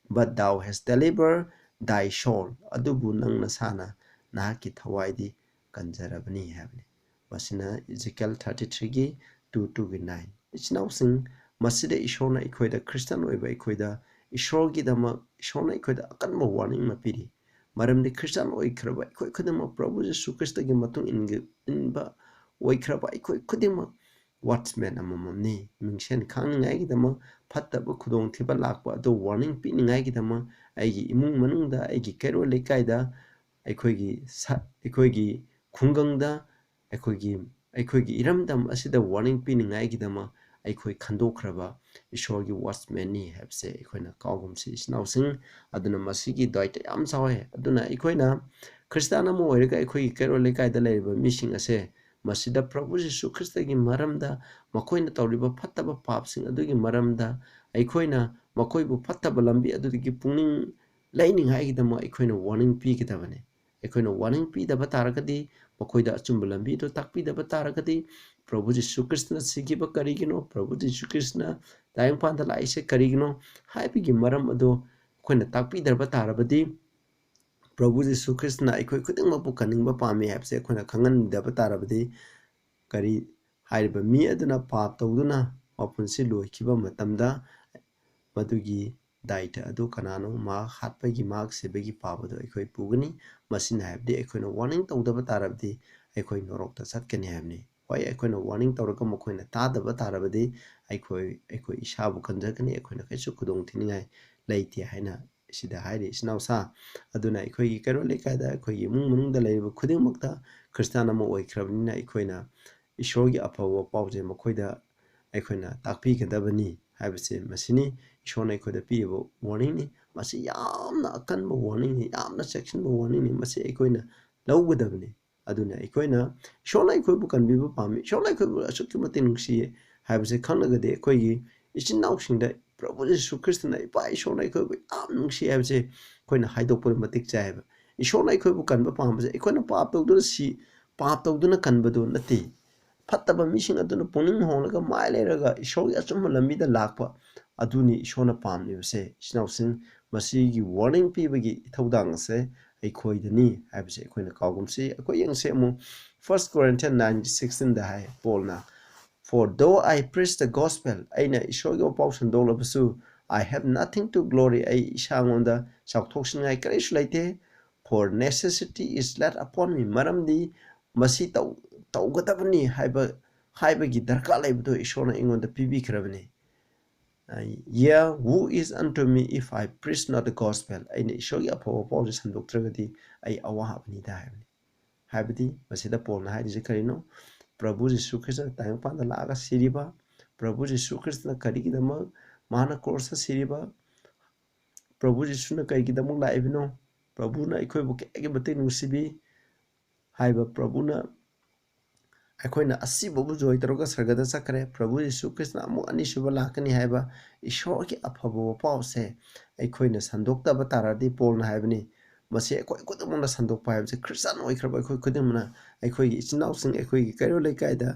"But thou hast delivered thy soul," ꯑꯗꯨꯕꯨ ꯅꯪ ꯅꯁꯥꯅ ꯅꯍꯥꯛꯀꯤ ꯊꯋꯥꯏꯗꯤ ꯀꯟꯖꯔꯕꯅꯤ ꯍꯥꯏꯕꯅꯤ꯫ ꯃꯁꯤꯅ ꯏꯖꯤꯀꯦꯜ ꯊꯥꯔꯇꯤ ꯊ꯭ꯔꯤꯒꯤ ꯇꯨ ꯇꯨꯒꯤ ꯅꯥꯏꯟ꯫ ꯏꯆꯤꯟ ꯏꯅꯥꯎꯁꯤꯡ, ꯃꯁꯤꯗ ꯏꯁꯣꯔꯅ ꯑꯩꯈꯣꯏꯗ, ꯈ꯭ꯔꯤꯁꯇꯥꯟ ꯑꯣꯏꯕ ꯑꯩꯈꯣꯏꯗ, ꯏꯁꯣꯔꯒꯤꯗꯃꯛ ꯏꯁꯣꯔꯅ ꯑꯩꯈꯣꯏꯗ ꯑꯀꯟꯕ ꯋꯥꯔꯅꯤꯡ ꯑꯃ ꯄꯤꯔꯤ꯫ ꯃꯔꯝꯗꯤ ꯈ꯭ꯔꯤꯁꯇꯥꯟ ꯑꯣꯏꯈ꯭ꯔꯕ ꯑꯩꯈꯣꯏ ꯈꯨꯗꯤꯡꯃꯛ ꯄ꯭ꯔꯚꯨ ꯖꯤꯁꯨ ꯈ꯭ꯔꯤꯁꯇꯒꯤ ꯃꯇꯨꯡ ꯏꯟꯒ-, ꯏꯟꯕ ꯑꯣꯏꯈ꯭ꯔꯕ ꯑꯩꯈꯣꯏ ꯈꯨꯗꯤꯡꯃꯛ ꯋꯥꯠꯆꯃꯦꯟ ꯑꯃꯃꯝꯅꯤ꯫ ꯃꯤꯡꯁꯦꯟ ꯈꯥꯡꯅꯤꯡꯉꯥꯏꯒꯤꯗꯃꯛ, ꯐꯠꯇꯕ ꯈꯨꯗꯣꯡꯊꯤꯕ ꯂꯥꯛꯄ ꯑꯗꯨ ꯋꯥꯔꯅꯤꯡ ꯄꯤꯅꯤꯡꯉꯥꯏꯒꯤꯗꯃꯛ, ꯑꯩꯒꯤ ꯏꯃꯨꯡ ꯃꯅꯨꯡꯗ, ꯑꯩꯒꯤ ꯀꯩꯔꯣꯜ ꯂꯩꯀꯥꯏꯗ, ꯑꯩꯈꯣꯏꯒꯤ ꯁ-, ꯑꯩꯈꯣꯏꯒꯤ ꯈꯨꯡꯒꯪꯗ, ꯑꯩꯈꯣꯏꯒꯤ, ꯑꯩꯈꯣꯏꯒꯤ ꯏꯔꯝꯗꯝ ꯑꯁꯤꯗ ꯋꯥꯔꯅꯤꯡ ꯄꯤꯅꯤꯡꯉꯥꯏꯒꯤꯗꯃꯛ ꯑꯩꯈꯣꯏ ꯈꯟꯗꯣꯛꯈ꯭ꯔꯕ ꯏꯁꯣꯔꯒꯤ ꯋꯥꯠꯆꯃꯦꯟꯅꯤ ꯍꯥꯏꯕꯁꯦ ꯑꯩꯈꯣꯏꯅ ꯀꯥꯎꯒꯨꯝꯁꯤ, ꯏꯆꯤꯟ ꯏꯅꯥꯎꯁꯤꯡ꯫ ꯑꯗꯨꯅ ꯃꯁꯤꯒꯤ ꯗꯥꯏꯇ ꯌꯥꯝ ꯆꯥꯎꯋꯦ꯫ ꯑꯗꯨꯅ ꯑꯩꯈꯣꯏꯅ ꯈ꯭ꯔꯤꯁꯇꯥꯟ ꯑꯃ ꯑꯣꯏꯔꯒ ꯑꯩꯈꯣꯏꯒꯤ ꯀꯩꯔꯣꯜ ꯂꯩꯀꯥꯏꯗ ꯂꯩꯔꯤꯕ ꯃꯤꯁꯤꯡ ꯑꯁꯦ ꯃꯁꯤꯗ ꯄ꯭ꯔꯚꯨ ꯖꯤꯁꯨ ꯈ꯭ꯔꯤꯁꯇꯒꯤ ꯃꯔꯝꯗ, ꯃꯈꯣꯏꯅ ꯇꯧꯔꯤꯕ ꯐꯠꯇꯕ ꯄꯥꯞꯁꯤꯡ ꯑꯗꯨꯒꯤ ꯃꯔꯝꯗ, ꯑꯩꯈꯣꯏꯅ ꯃꯈꯣꯏꯕꯨ ꯐꯠꯇꯕ ꯂꯝꯕꯤ ꯑꯗꯨꯗꯒꯤ ꯄꯨꯛꯅꯤꯡ ꯂꯩꯅꯤꯡꯉꯥꯏꯒꯤꯗꯃꯛ ꯑꯩꯈꯣꯏꯅ ꯋꯥꯔꯅꯤꯡ ꯄꯤꯒꯗꯕꯅꯤ꯫ ꯑꯩꯈꯣꯏꯅ ꯋꯥꯔꯅꯤꯡ ꯄꯤꯗꯕ ꯇꯥꯔꯒꯗꯤ ꯃꯈꯣꯏꯗ ꯑꯆꯨꯝꯕ ꯂꯝꯕꯤꯗꯨ ꯇꯥꯛꯄꯤꯗꯕ ꯇꯥꯔꯒꯗꯤ, ꯄ꯭ꯔꯚꯨ ꯖꯤꯁꯨ ꯈ꯭ꯔꯤꯁꯇꯅ ꯁꯤꯈꯤꯕ ꯀꯔꯤꯒꯤꯅꯣ, ꯄ꯭ꯔꯚꯨ ꯖꯤꯁꯨ ꯈ꯭ꯔꯤꯁꯇꯅ ꯇꯥꯏꯕꯪꯄꯥꯟꯗ ꯂꯥꯛꯏꯁꯦ ꯀꯔꯤꯒꯤꯅꯣ ꯍꯥꯏꯕꯒꯤ ꯃꯔꯝ ꯑꯗꯨ ꯑꯩꯈꯣꯏꯅ ꯇꯥꯛꯄꯤꯗ꯭ꯔꯕ ꯇꯥꯔꯕꯗꯤ, ꯄ꯭ꯔꯚꯨ ꯖꯤꯁꯨ ꯈ꯭ꯔꯤꯁꯇꯅ ꯑꯩꯈꯣꯏ ꯈꯨꯗꯤꯡꯃꯛꯄꯨ ꯀꯟꯅꯤꯡꯕ ꯄꯥꯝꯃꯤ ꯍꯥꯏꯕꯁꯦ ꯑꯩꯈꯣꯏꯅ ꯈꯪꯍꯟꯗꯕ ꯇꯥꯔꯕꯗꯤ, ꯀꯔꯤ ꯍꯥꯏꯔꯤꯕ ꯃꯤ ꯑꯗꯨꯅ ꯄꯥꯞ ꯇꯧꯗꯨꯅ ꯃꯄꯨꯟꯁꯤ ꯂꯣꯏꯈꯤꯕ ꯃꯇꯝꯗ ꯃꯗꯨꯒꯤ ꯗꯥꯏꯇ ꯑꯗꯨ ꯀꯅꯥꯅꯣ? ꯃꯍꯥꯛ ꯍꯥꯠꯄꯒꯤ, ꯃꯍꯥꯛ ꯁꯤꯕꯒꯤ ꯄꯥꯞ ꯑꯗꯨ ꯑꯩꯈꯣꯏ ꯄꯨꯒꯅꯤ꯫ ꯃꯁꯤꯅ ꯍꯥꯏꯕꯗꯤ ꯑꯩꯈꯣꯏꯅ ꯋꯥꯔꯅꯤꯡ ꯇꯧꯗꯕ ꯇꯥꯔꯕꯗꯤ ꯑꯩꯈꯣꯏ ꯅꯣꯔꯣꯛꯇ ꯆꯠꯀꯅꯤ ꯍꯥꯏꯕꯅꯤ꯫ ꯍꯣꯏ, ꯑꯩꯈꯣꯏꯅ ꯋꯥꯔꯅꯤꯡ ꯇꯧꯔꯒ ꯃꯈꯣꯏꯅ ꯇꯥꯗꯕ ꯇꯥꯔꯕꯗꯤ ꯑꯩꯈꯣꯏ, ꯑꯩꯈꯣꯏ ꯏꯁꯥꯕꯨ ꯀꯟꯖꯒꯅꯤ, ꯑꯩꯈꯣꯏꯅ ꯀꯩꯁꯨ ꯈꯨꯗꯣꯡ ꯊꯤꯅꯤꯡꯉꯥꯏ ꯂꯩꯇꯦ ꯍꯥꯏꯅ ꯁꯤꯗ ꯍꯥꯏꯔꯤ, ꯏꯆꯤꯟ ꯏꯅꯥꯎꯁꯥ꯫ ꯑꯗꯨꯅ ꯑꯩꯈꯣꯏꯒꯤ ꯀꯩꯔꯣꯜ ꯂꯩꯀꯥꯏꯗ, ꯑꯩꯈꯣꯏꯒꯤ ꯏꯃꯨꯡ ꯃꯅꯨꯡꯗ ꯂꯩꯔꯤꯕ ꯈꯨꯗꯤꯡꯃꯛꯇ ꯈ꯭ꯔꯤꯁꯇꯥꯟ ꯑꯃ ꯑꯣꯏꯈ꯭ꯔꯕꯅꯤꯅ ꯑꯩꯈꯣꯏꯅ ꯏꯁꯣꯔꯒꯤ ꯑꯐꯕ ꯄꯥꯎꯁꯦ ꯃꯈꯣꯏꯗ ꯑꯩꯈꯣꯏꯅ ꯇꯥꯛꯄꯤꯒꯗꯕꯅꯤ ꯍꯥꯏꯕꯁꯦ ꯃꯁꯤꯅꯤ꯫ ꯏꯁꯣꯔꯅ ꯑꯩꯈꯣꯏꯗ ꯄꯤꯔꯤꯕ ꯋꯥꯔꯅꯤꯡꯅꯤ꯫ ꯃꯁꯤ ꯌꯥꯝꯅ ꯑꯀꯟꯕ ꯋꯥꯔꯅꯤꯡꯅꯤ, ꯌꯥꯝꯅ ꯆꯦꯛꯁꯤꯟꯕ ꯋꯥꯔꯅꯤꯡꯅꯤ꯫ ꯃꯁꯤ ꯑꯩꯈꯣꯏꯅ ꯂꯧꯒꯗꯕꯅꯤ꯫ ꯑꯗꯨꯅ ꯑꯩꯈꯣꯏꯅ, ꯏꯁꯣꯔꯅ ꯑꯩꯈꯣꯏꯕꯨ ꯀꯟꯕꯤꯕ ꯄꯥꯝꯃꯤ, ꯏꯁꯣꯔꯅ ꯑꯩꯈꯣꯏꯕꯨ ꯑꯁꯨꯛꯀꯤ ꯃꯇꯤꯛ ꯅꯨꯡꯁꯤꯌꯦ ꯍꯥꯏꯕꯁꯦ ꯈꯪꯂꯒꯗꯤ, ꯑꯩꯈꯣꯏꯒꯤ ꯏꯆꯤꯟ ꯏꯅꯥꯎꯁꯤꯡꯗ ꯄ꯭ꯔꯚꯨ ꯖꯤꯁꯨ ꯈ꯭ꯔꯤꯁꯇꯅ, ꯏꯄꯥ ꯏꯁꯣꯔꯅ ꯑꯩꯈꯣꯏꯕꯨ ꯌꯥꯝ ꯅꯨꯡꯁꯤ ꯍꯥꯏꯕꯁꯦ ꯑꯩꯈꯣꯏꯅ ꯍꯥꯏꯗꯣꯛꯄꯗ ꯃꯇꯤꯛ ꯆꯥꯏ ꯍꯥꯏꯕ꯫ ꯏꯁꯣꯔꯅ ꯑꯩꯈꯣꯏꯕꯨ ꯀꯟꯕ ꯄꯥꯝꯕꯁꯦ ꯑꯩꯈꯣꯏꯅ ꯄꯥꯞ ꯇꯧꯗꯨꯅ ꯁꯤ, ꯄꯥꯞ ꯇꯧꯗꯨꯅ ꯀꯟꯕꯗꯨ ꯅꯠꯇꯦ꯫ ꯐꯠꯇꯕ ꯃꯤꯁꯤꯡ ꯑꯗꯨꯅ ꯄꯨꯛꯅꯤꯡ ꯍꯣꯡꯂꯒ ꯃꯥꯏ ꯂꯩꯔꯒ ꯏꯁꯣꯔꯒꯤ ꯑꯆꯨꯝꯕ ꯂꯝꯕꯤꯗ ꯂꯥꯛꯄ ꯑꯗꯨꯅꯤ ꯏꯁꯣꯔꯅ ꯄꯥꯝꯂꯤꯕꯁꯦ꯫ ꯏꯆꯤꯟ ꯏꯅꯥꯎꯁꯤꯡ, ꯃꯁꯤꯒꯤ ꯋꯥꯔꯅꯤꯡ ꯄꯤꯕꯒꯤ ꯏꯊꯧꯗꯥꯡ ꯑꯁꯦ ꯑꯩꯈꯣꯏꯗꯅꯤ ꯍꯥꯏꯕꯁꯦ ꯑꯩꯈꯣꯏꯅ ꯀꯥꯎꯒꯨꯝꯁꯤ꯫ ꯑꯩꯈꯣꯏ ꯌꯦꯡꯁꯦ ꯑꯃꯨꯛ First Corinthians nine sixteen the high ꯄꯣꯜꯅ, "For though I preach the gospel," ꯑꯩꯅ ꯏꯁꯣꯔꯒꯤ ꯋꯥꯄꯥꯎ ꯁꯟꯗꯣꯛꯂꯕꯁꯨ, "I have nothing to glory," ꯑꯩ ꯏꯁꯥꯉꯣꯟꯗ ꯆꯥꯎꯊꯣꯛꯆꯅꯤꯡꯉꯥꯏ ꯀꯔꯤꯁꯨ ꯂꯩꯇꯦ꯫ "For necessity is laid upon me," ꯃꯔꯝꯗꯤ ꯃꯁꯤ ꯇꯧ-, ꯇꯧꯒꯗꯕꯅꯤ ꯍꯥꯏꯕ, ꯍꯥꯏꯕꯒꯤ ꯗꯔꯀꯥꯔ ꯂꯩꯕꯗꯨ ꯏꯁꯣꯔꯅ ꯑꯩꯉꯣꯟꯗ ꯄꯤꯕꯤꯈ꯭ꯔꯕꯅꯤ꯫ "Yea, woe is unto me if I preach not the gospel," ꯑꯩꯅ ꯏꯁꯣꯔꯒꯤ ꯑꯐꯕ ꯄꯥꯎꯁꯦ ꯁꯟꯗꯣꯛꯇ꯭ꯔꯒꯗꯤ ꯑꯩ ꯑꯋꯥꯕꯅꯤꯗ ꯍꯥꯏꯕꯅꯤ꯫ ꯍꯥꯏꯕꯗꯤ ꯃꯁꯤꯗ ꯄꯣꯜꯅ ꯍꯥꯏꯔꯤꯁꯦ ꯀꯔꯤꯅꯣ? ꯄ꯭ꯔꯚꯨ ꯖꯤꯁꯨ ꯈ꯭ꯔꯤꯁꯇ ꯇꯥꯏꯕꯪꯄꯥꯟꯗ ꯂꯥꯛꯑꯒ ꯁꯤꯔꯤꯕ, ꯄ꯭ꯔꯚꯨ ꯖꯤꯁꯨ ꯈ꯭ꯔꯤꯁꯇꯅ ꯀꯔꯤꯒꯤꯗꯃꯛ ꯃꯍꯥꯛꯅ ꯀ꯭ꯔꯣꯁꯇ ꯁꯤꯔꯤꯕ, ꯄ꯭ꯔꯚꯨ ꯖꯤꯁꯨꯅ ꯀꯔꯤꯒꯤꯗꯃꯛ ꯂꯥꯛꯏꯕꯅꯣ? ꯄ꯭ꯔꯚꯨꯅ ꯑꯩꯈꯣꯏꯕꯨ ꯀꯌꯥꯒꯤ ꯃꯇꯤꯛ ꯅꯨꯡꯁꯤꯕꯤ ꯍꯥꯏꯕ, ꯄ꯭ꯔꯚꯨꯅ ꯑꯩꯈꯣꯏꯅ ꯑꯁꯤꯕꯕꯨ ꯖꯣꯏ ꯇꯧꯔꯒ ꯁꯔꯒꯗ ꯆꯠꯈ꯭ꯔꯦ, ꯄ꯭ꯔꯚꯨ ꯖꯤꯁꯨ ꯈ꯭ꯔꯤꯁꯇꯅ ꯑꯃꯨꯛ ꯑꯅꯤꯁꯨꯕ ꯂꯥꯛꯀꯅꯤ ꯍꯥꯏꯕ ꯏꯁꯣꯔꯒꯤ ꯑꯐꯕ ꯋꯥꯄꯥꯎꯁꯦ ꯑꯩꯈꯣꯏꯅ ꯁꯟꯗꯣꯛꯇꯕ ꯇꯥꯔꯗꯤ, ꯄꯣꯜꯅ ꯍꯥꯏꯕꯅꯤ, ꯃꯁꯤ ꯑꯩꯈꯣꯏ ꯈꯨꯗꯤꯡꯃꯛꯅ ꯁꯟꯗꯣꯛꯄ ꯍꯥꯏꯕꯁꯦ, ꯈ꯭ꯔꯤꯁꯇꯥꯟ ꯑꯣꯏꯈ꯭ꯔꯕ ꯑꯩꯈꯣꯏ ꯈꯨꯗꯤꯡꯃꯛꯅ, ꯑꯩꯈꯣꯏꯒꯤ ꯏꯆꯤꯟ ꯏꯅꯥꯎꯁꯤꯡ, ꯑꯩꯈꯣꯏꯒꯤ ꯀꯩꯔꯣꯜ ꯂꯩꯀꯥꯏꯗ,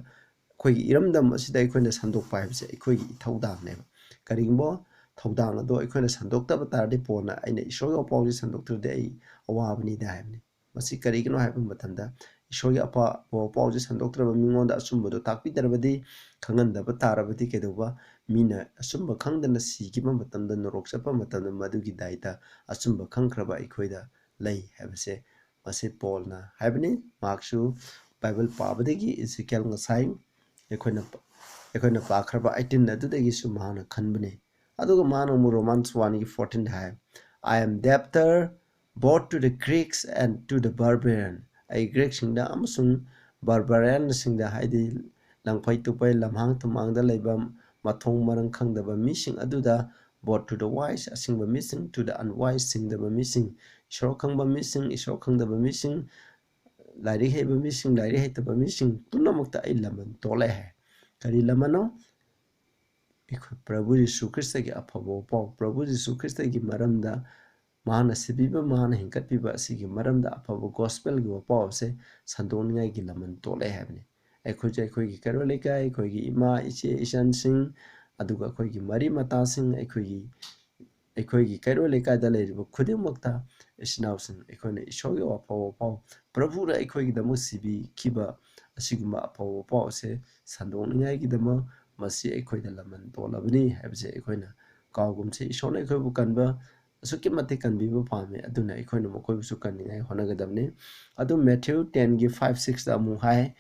ꯑꯩꯈꯣꯏꯒꯤ ꯏꯔꯝꯗꯝ ꯑꯁꯤꯗ ꯑꯩꯈꯣꯏꯅ ꯁꯟꯗꯣꯛꯄ ꯍꯥꯏꯕꯁꯦ ꯑꯩꯈꯣꯏꯒꯤ ꯏꯊꯧꯗꯥꯡꯅꯦꯕ꯫ ꯀꯔꯤꯒꯨꯝꯕ ꯊꯧꯗꯥꯡ ꯑꯗꯣ ꯑꯩꯈꯣꯏꯅ ꯁꯟꯗꯣꯛꯇꯕ ꯇꯥꯔꯗꯤ, ꯄꯣꯜꯅ "ꯑꯩꯅ ꯏꯁꯣꯔꯒꯤ ꯋꯥꯄꯥꯎꯁꯦ ꯁꯟꯗꯣꯛꯇ꯭ꯔꯗꯤ ꯑꯩ ꯑꯋꯥꯕꯅꯤꯗ" ꯍꯥꯏꯕꯅꯤ꯫ ꯃꯁꯤ ꯀꯔꯤꯒꯤꯅꯣ ꯍꯥꯏꯕ ꯃꯇꯝꯗ, ꯏꯁꯣꯔꯒꯤ ꯑꯐꯕ ꯄꯥꯎꯁꯦ ꯁꯟꯗꯣꯛꯇ꯭ꯔꯕ, ꯃꯤꯉꯣꯟꯗ ꯑꯆꯨꯝꯕꯗꯣ ꯇꯥꯛꯄꯤꯗ꯭ꯔꯕꯗꯤ, ꯈꯪꯍꯟꯗꯕ ꯇꯥꯔꯕꯗꯤ ꯀꯩꯗꯧꯕ? ꯃꯤꯅ ꯑꯆꯨꯝꯕ ꯈꯪꯗꯅ ꯁꯤꯈꯤꯕ ꯃꯇꯝꯗ, ꯅꯣꯔꯣꯛ ꯆꯠꯄ ꯃꯇꯝꯗ, ꯃꯗꯨꯒꯤ ꯗꯥꯏꯇ ꯑꯆꯨꯝꯕ ꯈꯪꯈ꯭ꯔꯕ ꯑꯩꯈꯣꯏꯗ ꯂꯩ ꯍꯥꯏꯕꯁꯦ ꯃꯁꯤ ꯄꯣꯜꯅ ꯍꯥꯏꯕꯅꯤ꯫ ꯃꯍꯥꯛꯁꯨ ꯕꯥꯏꯕꯜ ꯄꯥꯕꯗꯒꯤ, ꯏꯖꯤꯀꯦꯜ ꯉꯁꯥꯏ ꯑꯩꯈꯣꯏꯅ, ꯑꯩꯈꯣꯏꯅ ꯄꯥꯈ꯭ꯔꯕ eighteen ꯑꯗꯨꯗꯒꯤꯁꯨ ꯃꯍꯥꯛꯅ ꯈꯟꯕꯅꯤ꯫ ꯑꯗꯨꯒ ꯃꯥꯅ ꯑꯃꯨꯛ Romans one ꯒꯤ fourteen the high, "I am debtor both to the Greeks and to the barbarian." ꯑꯩ ꯒ꯭ꯔꯤꯛꯁꯤꯡꯗ ꯑꯃꯁꯨꯡ ꯕꯥꯔꯕꯥꯔꯤꯌꯟꯁꯤꯡꯗ, ꯍꯥꯏꯗꯤ ꯂꯪꯐꯩ ꯇꯨꯄꯩ, ꯂꯝꯍꯥꯡ ꯇꯨꯝꯍꯥꯡꯗ ꯂꯩꯕ, ꯃꯊꯣꯡ ꯃꯔꯝ ꯈꯪꯗꯕ ꯃꯤꯁꯤꯡ ꯑꯗꯨꯗ, "Both to the wise," ꯑꯁꯤꯡꯕ ꯃꯤꯁꯤꯡ, "to the unwise," ꯁꯤꯡꯗꯕ ꯃꯤꯁꯤꯡ, ꯏꯁꯣꯔ ꯈꯪꯕ ꯃꯤꯁꯤꯡ, ꯏꯁꯣꯔ ꯈꯪꯗꯕ ꯃꯤꯁꯤꯡ, ꯂꯥꯏꯔꯤꯛ ꯍꯩꯕ ꯃꯤꯁꯤꯡ, ꯂꯥꯏꯔꯤꯛ ꯍꯩꯇꯕ ꯃꯤꯁꯤꯡ ꯄꯨꯝꯅꯃꯛꯇ ꯑꯩ ꯂꯃꯟ ꯇꯣꯜꯂꯦ ꯍꯥꯏ꯫ ꯀꯔꯤ ꯂꯃꯟꯅꯣ? ꯑꯩꯈꯣꯏ ꯄ꯭ꯔꯚꯨ ꯌꯤꯁꯨ ꯈ꯭ꯔꯤꯁꯇꯒꯤ ꯑꯐꯕ ꯋꯥꯄꯥꯎ, ꯄ꯭ꯔꯚꯨ ꯌꯤꯁꯨ ꯈ꯭ꯔꯤꯁꯇꯒꯤ ꯃꯔꯝꯗ, ꯃꯍꯥꯛꯅ ꯁꯤꯕꯤꯕ, ꯃꯍꯥꯛꯅ ꯍꯤꯡꯒꯠꯄꯤꯕ ꯑꯁꯤꯒꯤ ꯃꯔꯝꯗ ꯑꯐꯕ ꯒꯣꯁꯄꯦꯜꯒꯤ ꯋꯥꯄꯥꯎ ꯑꯁꯦ ꯁꯟꯗꯣꯛꯅꯤꯡꯉꯥꯏꯒꯤ ꯂꯃꯟ ꯇꯣꯜꯂꯦ ꯍꯥꯏꯕꯅꯤ꯫ ꯑꯩꯈꯣꯏꯁꯨ ꯑꯩꯈꯣꯏꯒꯤ ꯀꯩꯔꯣꯜ ꯂꯩꯀꯥꯏ, ꯑꯩꯈꯣꯏꯒꯤ ꯏꯃꯥ, ꯏꯆꯦ, ꯏꯆꯟꯁꯤꯡ, ꯑꯗꯨꯒ ꯑꯩꯈꯣꯏꯒꯤ ꯃꯔꯤ ꯃꯇꯥꯁꯤꯡ, ꯑꯩꯈꯣꯏꯒꯤ, ꯑꯩꯈꯣꯏꯒꯤ ꯀꯩꯔꯣꯜ ꯂꯩꯀꯥꯏꯗ ꯂꯩꯔꯤꯕ ꯈꯨꯗꯤꯡꯃꯛꯇ, ꯏꯆꯤꯟ ꯏꯅꯥꯎꯁꯤꯡ, ꯑꯩꯈꯣꯏꯅ ꯏꯁꯣꯔꯒꯤ ꯑꯐꯕ ꯄꯥꯎ, ꯄ꯭ꯔꯚꯨꯅ ꯑꯩꯈꯣꯏꯒꯤꯗꯃꯛ ꯁꯤꯕꯤꯈꯤꯕ ꯑꯁꯤꯒꯨꯝꯕ ꯑꯐꯕ ꯄꯥꯎ ꯑꯁꯦ ꯁꯟꯗꯣꯛꯅꯤꯡꯉꯥꯏꯒꯤꯗꯃꯛ ꯃꯁꯤ ꯑꯩꯈꯣꯏꯗ ꯂꯃꯟ ꯇꯣꯜꯂꯕꯅꯤ ꯍꯥꯏꯕꯁꯦ ꯑꯩꯈꯣꯏꯅ ꯀꯥꯎꯒꯨꯝꯁꯤ꯫ ꯏꯁꯣꯔꯅ ꯑꯩꯈꯣꯏꯕꯨ ꯀꯟꯕ, ꯑꯁꯨꯛꯀꯤ ꯃꯇꯤꯛ ꯀꯟꯕꯤꯕ ꯄꯥꯝꯃꯤ, ꯑꯗꯨꯅ ꯑꯩꯈꯣꯏꯅ ꯃꯈꯣꯏꯕꯨꯁꯨ ꯀꯟꯅꯤꯡꯉꯥꯏ ꯍꯣꯠꯅꯒꯗꯕꯅꯤ꯫ ꯑꯗꯨ ꯃꯦꯊ꯭ꯌꯨ ten ꯒꯤ five six ꯇ ꯑꯃꯨꯛ ꯍꯥꯏ,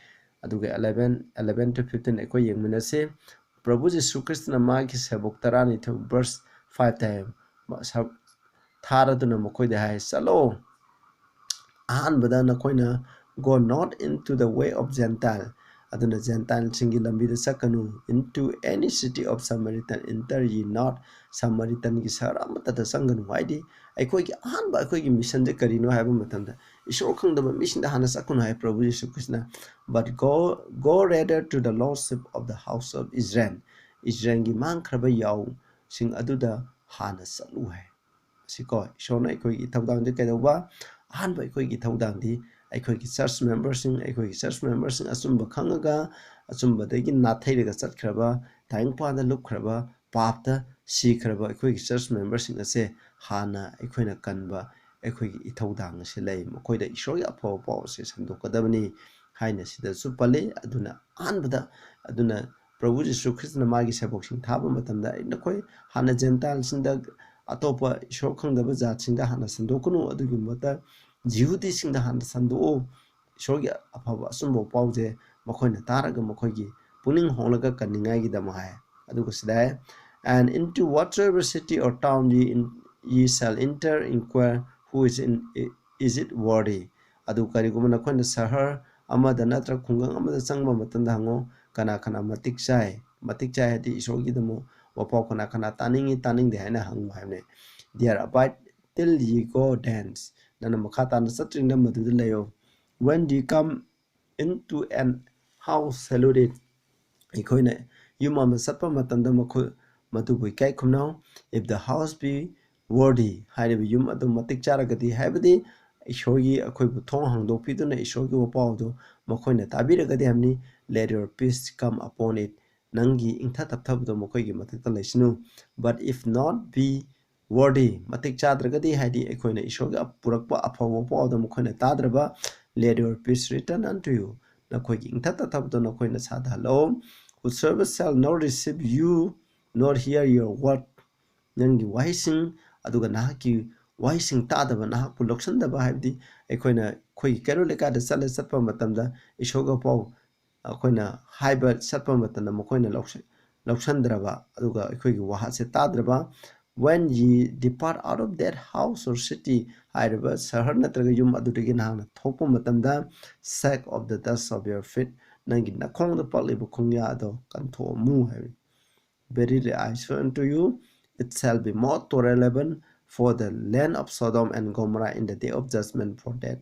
ꯑꯗꯨꯒ eleven, eleven to fifteen ꯑꯩꯈꯣꯏ ꯌꯦꯡꯃꯤꯟꯅꯁꯤ꯫ ꯄ꯭ꯔꯚꯨ ꯖꯤꯁꯨ ꯈ꯭ꯔꯤꯁꯇꯅ ꯃꯥꯒꯤ ꯁꯦꯕꯣꯛ ꯇꯔꯥꯅꯤꯊꯣꯏ, verse five ꯇ ꯍꯥꯏ, ꯃ-, ꯁ-, ꯊꯥꯔꯗꯨꯅ ꯃꯈꯣꯏꯗ ꯍꯥꯏ, "ꯆꯠꯂꯣ, ꯑꯍꯥꯟꯕꯗ ꯅꯈꯣꯏꯅ go not into the way of Gentile," ꯑꯗꯨꯅ ꯖꯦꯟꯇꯥꯏꯜꯁꯤꯡꯒꯤ ꯂꯝꯕꯤꯗ ꯆꯠꯀꯅꯨ, "into any city of Samaritan enter ye not," ꯁꯃꯥꯔꯤꯇꯟꯒꯤ ꯁꯍꯔ ꯑꯃꯠꯇꯗ ꯆꯪꯒꯅꯨ꯫ ꯍꯥꯏꯗꯤ ꯑꯩꯈꯣꯏꯒꯤ ꯑꯍꯥꯟꯕ ꯑꯩꯈꯣꯏꯒꯤ ꯃꯤꯁꯟꯁꯦ ꯀꯔꯤꯅꯣ ꯍꯥꯏꯕ ꯃꯇꯝꯗ, ꯏꯁꯣꯔ ꯈꯪꯗꯕ ꯃꯤꯁꯤꯡꯗ ꯍꯥꯟꯅ ꯆꯠꯀꯅꯨ ꯍꯥꯏ ꯄ꯭ꯔꯚꯨ ꯌꯤꯁꯨ ꯈ꯭ꯔꯤꯁꯇꯅ꯫ "But go, go rather to the lost sheep of the house of Israel." ꯏꯖꯔꯦꯜꯒꯤ ꯃꯥꯡꯈ꯭ꯔꯕ ꯌꯥꯎꯁꯤꯡ ꯑꯗꯨꯗ ꯍꯥꯟꯅ ꯆꯠꯂꯨ ꯍꯥꯏ꯫ ꯁꯤꯀꯣ, ꯏꯁꯣꯔꯅ ꯑꯩꯈꯣꯏꯒꯤ ꯏꯊꯧꯗꯥꯡꯗꯤ ꯀꯩꯗꯧꯕ? ꯑꯍꯥꯟꯕ ꯑꯩꯈꯣꯏꯒꯤ ꯏꯊꯧꯗꯥꯡꯗꯤ ꯑꯩꯈꯣꯏꯒꯤ church memberꯁꯤꯡ, ꯑꯩꯈꯣꯏꯒꯤ church memberꯁꯤꯡ ꯑꯆꯨꯝꯕ ꯈꯪꯉꯒ ꯑꯆꯨꯝꯕꯗꯒꯤ ꯅꯥꯊꯩꯔꯒ ꯆꯠꯈ꯭ꯔꯕ, ꯇꯥꯏꯕꯪꯄꯥꯟꯗ ꯂꯨꯞꯈ꯭ꯔꯕ, ꯄꯥꯞꯇ ꯁꯤꯈ꯭ꯔꯕ ꯑꯩꯈꯣꯏꯒꯤ church memberꯁꯤꯡ ꯑꯁꯦ ꯍꯥꯟꯅ ꯑꯩꯈꯣꯏꯅ ꯀꯟꯕ ꯑꯩꯈꯣꯏꯒꯤ ꯏꯊꯧꯗꯥꯡ ꯑꯁꯤ ꯂꯩ꯫ ꯃꯈꯣꯏꯗ ꯏꯁꯣꯔꯒꯤ ꯑꯐꯕ ꯄꯥꯎ ꯑꯁꯤ ꯁꯟꯗꯣꯛꯀꯗꯕꯅꯤ ꯍꯥꯏꯅ ꯁꯤꯗꯁꯨ ꯄꯜꯂꯤ꯫ ꯑꯗꯨꯅ ꯑꯍꯥꯟꯕꯗ, ꯑꯗꯨꯅ ꯄ꯭ꯔꯚꯨ ꯖꯤꯁꯨ ꯈ꯭ꯔꯤꯁꯇꯅ ꯃꯥꯒꯤ ꯁꯦꯕꯣꯛꯁꯤꯡ ꯊꯥꯕ ꯃꯇꯝꯗ, "ꯑꯩ ꯅꯈꯣꯏ ꯍꯥꯟꯅ ꯖꯦꯟꯇꯥꯏꯜꯁꯤꯡꯗ, ꯑꯇꯣꯞꯄ ꯏꯁꯣꯔ ꯈꯪꯗꯕ ꯖꯥꯠꯁꯤꯡꯗ ꯍꯥꯟꯅ ꯁꯟꯗꯣꯛꯀꯅꯨ, ꯑꯗꯨꯒꯤ ꯃꯍꯨꯠꯇ ꯖꯤꯍꯨꯗꯤꯁꯤꯡꯗ ꯍꯥꯟꯅ ꯁꯟꯗꯣꯛꯎ꯫ ꯏꯁꯣꯔꯒꯤ ꯑꯐꯕ ꯑꯆꯨꯝꯕ ꯄꯥꯎꯁꯦ ꯃꯈꯣꯏꯅ ꯇꯥꯔꯒ ꯃꯈꯣꯏꯒꯤ ꯄꯨꯛꯅꯤꯡ ꯍꯣꯡꯂꯒ ꯀꯟꯅꯤꯡꯉꯥꯏꯒꯤꯗꯃꯛ" ꯍꯥꯏ꯫ ꯑꯗꯨꯒ ꯁꯤꯗ ꯍꯥꯏ, "And into whatsoever city or town ye, in, ye shall enter, inquire who is in, is it worthy." ꯑꯗꯨ ꯀꯔꯤꯒꯨꯝꯕ ꯅꯈꯣꯏꯅ ꯁꯍꯔ ꯑꯃꯗ ꯅꯠꯇ꯭ꯔꯒ ꯈꯨꯡꯒꯪ ꯑꯃꯗ ꯆꯪꯕ ꯃꯇꯝꯗ ꯍꯪꯉꯨ, "ꯀꯅꯥ ꯀꯅꯥ ꯃꯇꯤꯛ ꯆꯥꯏ? ꯃꯇꯤꯛ ꯆꯥꯏ ꯍꯥꯏꯗꯤ ꯏꯁꯣꯔꯒꯤꯗꯃꯛ ꯋꯥꯄꯥꯎ ꯀꯅꯥ ꯀꯅꯥ ꯇꯥꯅꯤꯡꯉꯤ, ꯇꯥꯅꯤꯡꯗꯦ ꯍꯥꯏꯅ ꯍꯪꯉꯨ" ꯍꯥꯏꯕꯅꯤ꯫ "There abide till ye go thence." ꯅꯪꯅ ꯃꯈꯥ ꯇꯥꯅ ꯆꯠꯇ꯭ꯔꯤꯉꯩꯗ ꯃꯗꯨꯗ ꯂꯩꯌꯣ꯫ "When ye come into an house, salute it." ꯑꯩꯈꯣꯏꯅ ꯌꯨꯝ ꯑꯃ ꯆꯠꯄ ꯃꯇꯝꯗ ꯃꯈꯣꯏ ꯃꯗꯨꯕꯨ ꯏꯀꯥꯏ ꯈꯨꯝꯅꯧ꯫ "If the house be worthy," ꯍꯥꯏꯔꯤꯕ ꯌꯨꯝ ꯑꯗꯨ ꯃꯇꯤꯛ ꯆꯥꯔꯒꯗꯤ, ꯍꯥꯏꯕꯗꯤ ꯏꯁꯣꯔꯒꯤ ꯑꯩꯈꯣꯏꯕꯨ ꯊꯣꯡ ꯍꯥꯡꯗꯣꯛꯄꯤꯗꯨꯅ ꯏꯁꯣꯔꯒꯤ ꯋꯥꯄꯥꯎꯗꯨ ꯃꯈꯣꯏꯅ ꯇꯥꯕꯤꯔꯒꯗꯤ ꯍꯥꯏꯕꯅꯤ, "Let your peace come upon it." ꯅꯪꯒꯤ ꯏꯪꯊ ꯇꯞꯊꯕꯗꯣ ꯃꯈꯣꯏꯒꯤ ꯃꯊꯛꯇ ꯂꯩꯁꯅꯨ꯫ "But if not be worthy," ꯃꯇꯤꯛ ꯆꯥꯗ꯭ꯔꯒꯗꯤ, ꯍꯥꯏꯗꯤ ꯑꯩꯈꯣꯏꯅ ꯏꯁꯣꯔꯒꯤ ꯄꯨꯔꯛꯄ ꯑꯐꯕ ꯄꯥꯎꯗꯣ ꯃꯈꯣꯏꯅ ꯇꯥꯗ꯭ꯔꯕ, "Let your peace return unto you," ꯅꯈꯣꯏꯒꯤ ꯏꯪꯊ ꯇꯞꯊꯕꯗꯣ ꯅꯈꯣꯏꯅ ꯁꯥꯊꯍꯜꯂꯣ꯫ "Whosoever shall not receive you nor hear your word," ꯅꯪꯒꯤ ꯋꯥꯍꯩꯁꯤꯡ, ꯑꯗꯨꯒ ꯅꯍꯥꯛꯀꯤ ꯋꯥꯍꯩꯁꯤꯡ ꯇꯥꯗꯕ, ꯅꯍꯥꯛꯄꯨ ꯂꯧꯁꯤꯟꯗꯕ, ꯍꯥꯏꯕꯗꯤ ꯑꯩꯈꯣꯏꯅ ꯑꯩꯈꯣꯏꯒꯤ ꯀꯩꯔꯣꯜ ꯂꯩꯀꯥꯏꯗ ꯆꯠꯂ ꯆꯠꯄ ꯃꯇꯝꯗ ꯏꯁꯣꯔꯒ ꯄꯥꯎ ꯑꯩꯈꯣꯏꯅ ꯍꯥꯏꯕ ꯆꯠꯄ ꯃꯇꯝꯗ ꯃꯈꯣꯏꯅ ꯂꯧꯁ-, ꯂꯧꯁꯟꯗ꯭ꯔꯕ, ꯑꯗꯨꯒ ꯑꯩꯈꯣꯏꯒꯤ ꯋꯥꯍꯩꯁꯦ ꯇꯥꯗ꯭ꯔꯕ, "When ye depart out of that house or city," ꯍꯥꯏꯔꯤꯕ ꯁꯍꯔ ꯅꯠꯇ꯭ꯔꯒ ꯌꯨꯝ ꯑꯗꯨꯗꯒꯤ ꯅꯍꯥꯛꯅ ꯊꯣꯛꯄ ꯃꯇꯝꯗ, "Shake off the dust of your feet," ꯅꯪꯒꯤ ꯅꯈꯣꯡꯗ ꯄꯛꯂꯤꯕ ꯈꯣꯡꯌꯥ ꯑꯗꯣ ꯀꯟꯊꯣꯛꯑꯝꯃꯨ ꯍꯥꯏꯕꯅꯤ꯫ "Verily I say unto you, it shall be more tolerable for the land of Sodom and Gomorrah in the day of judgment for that,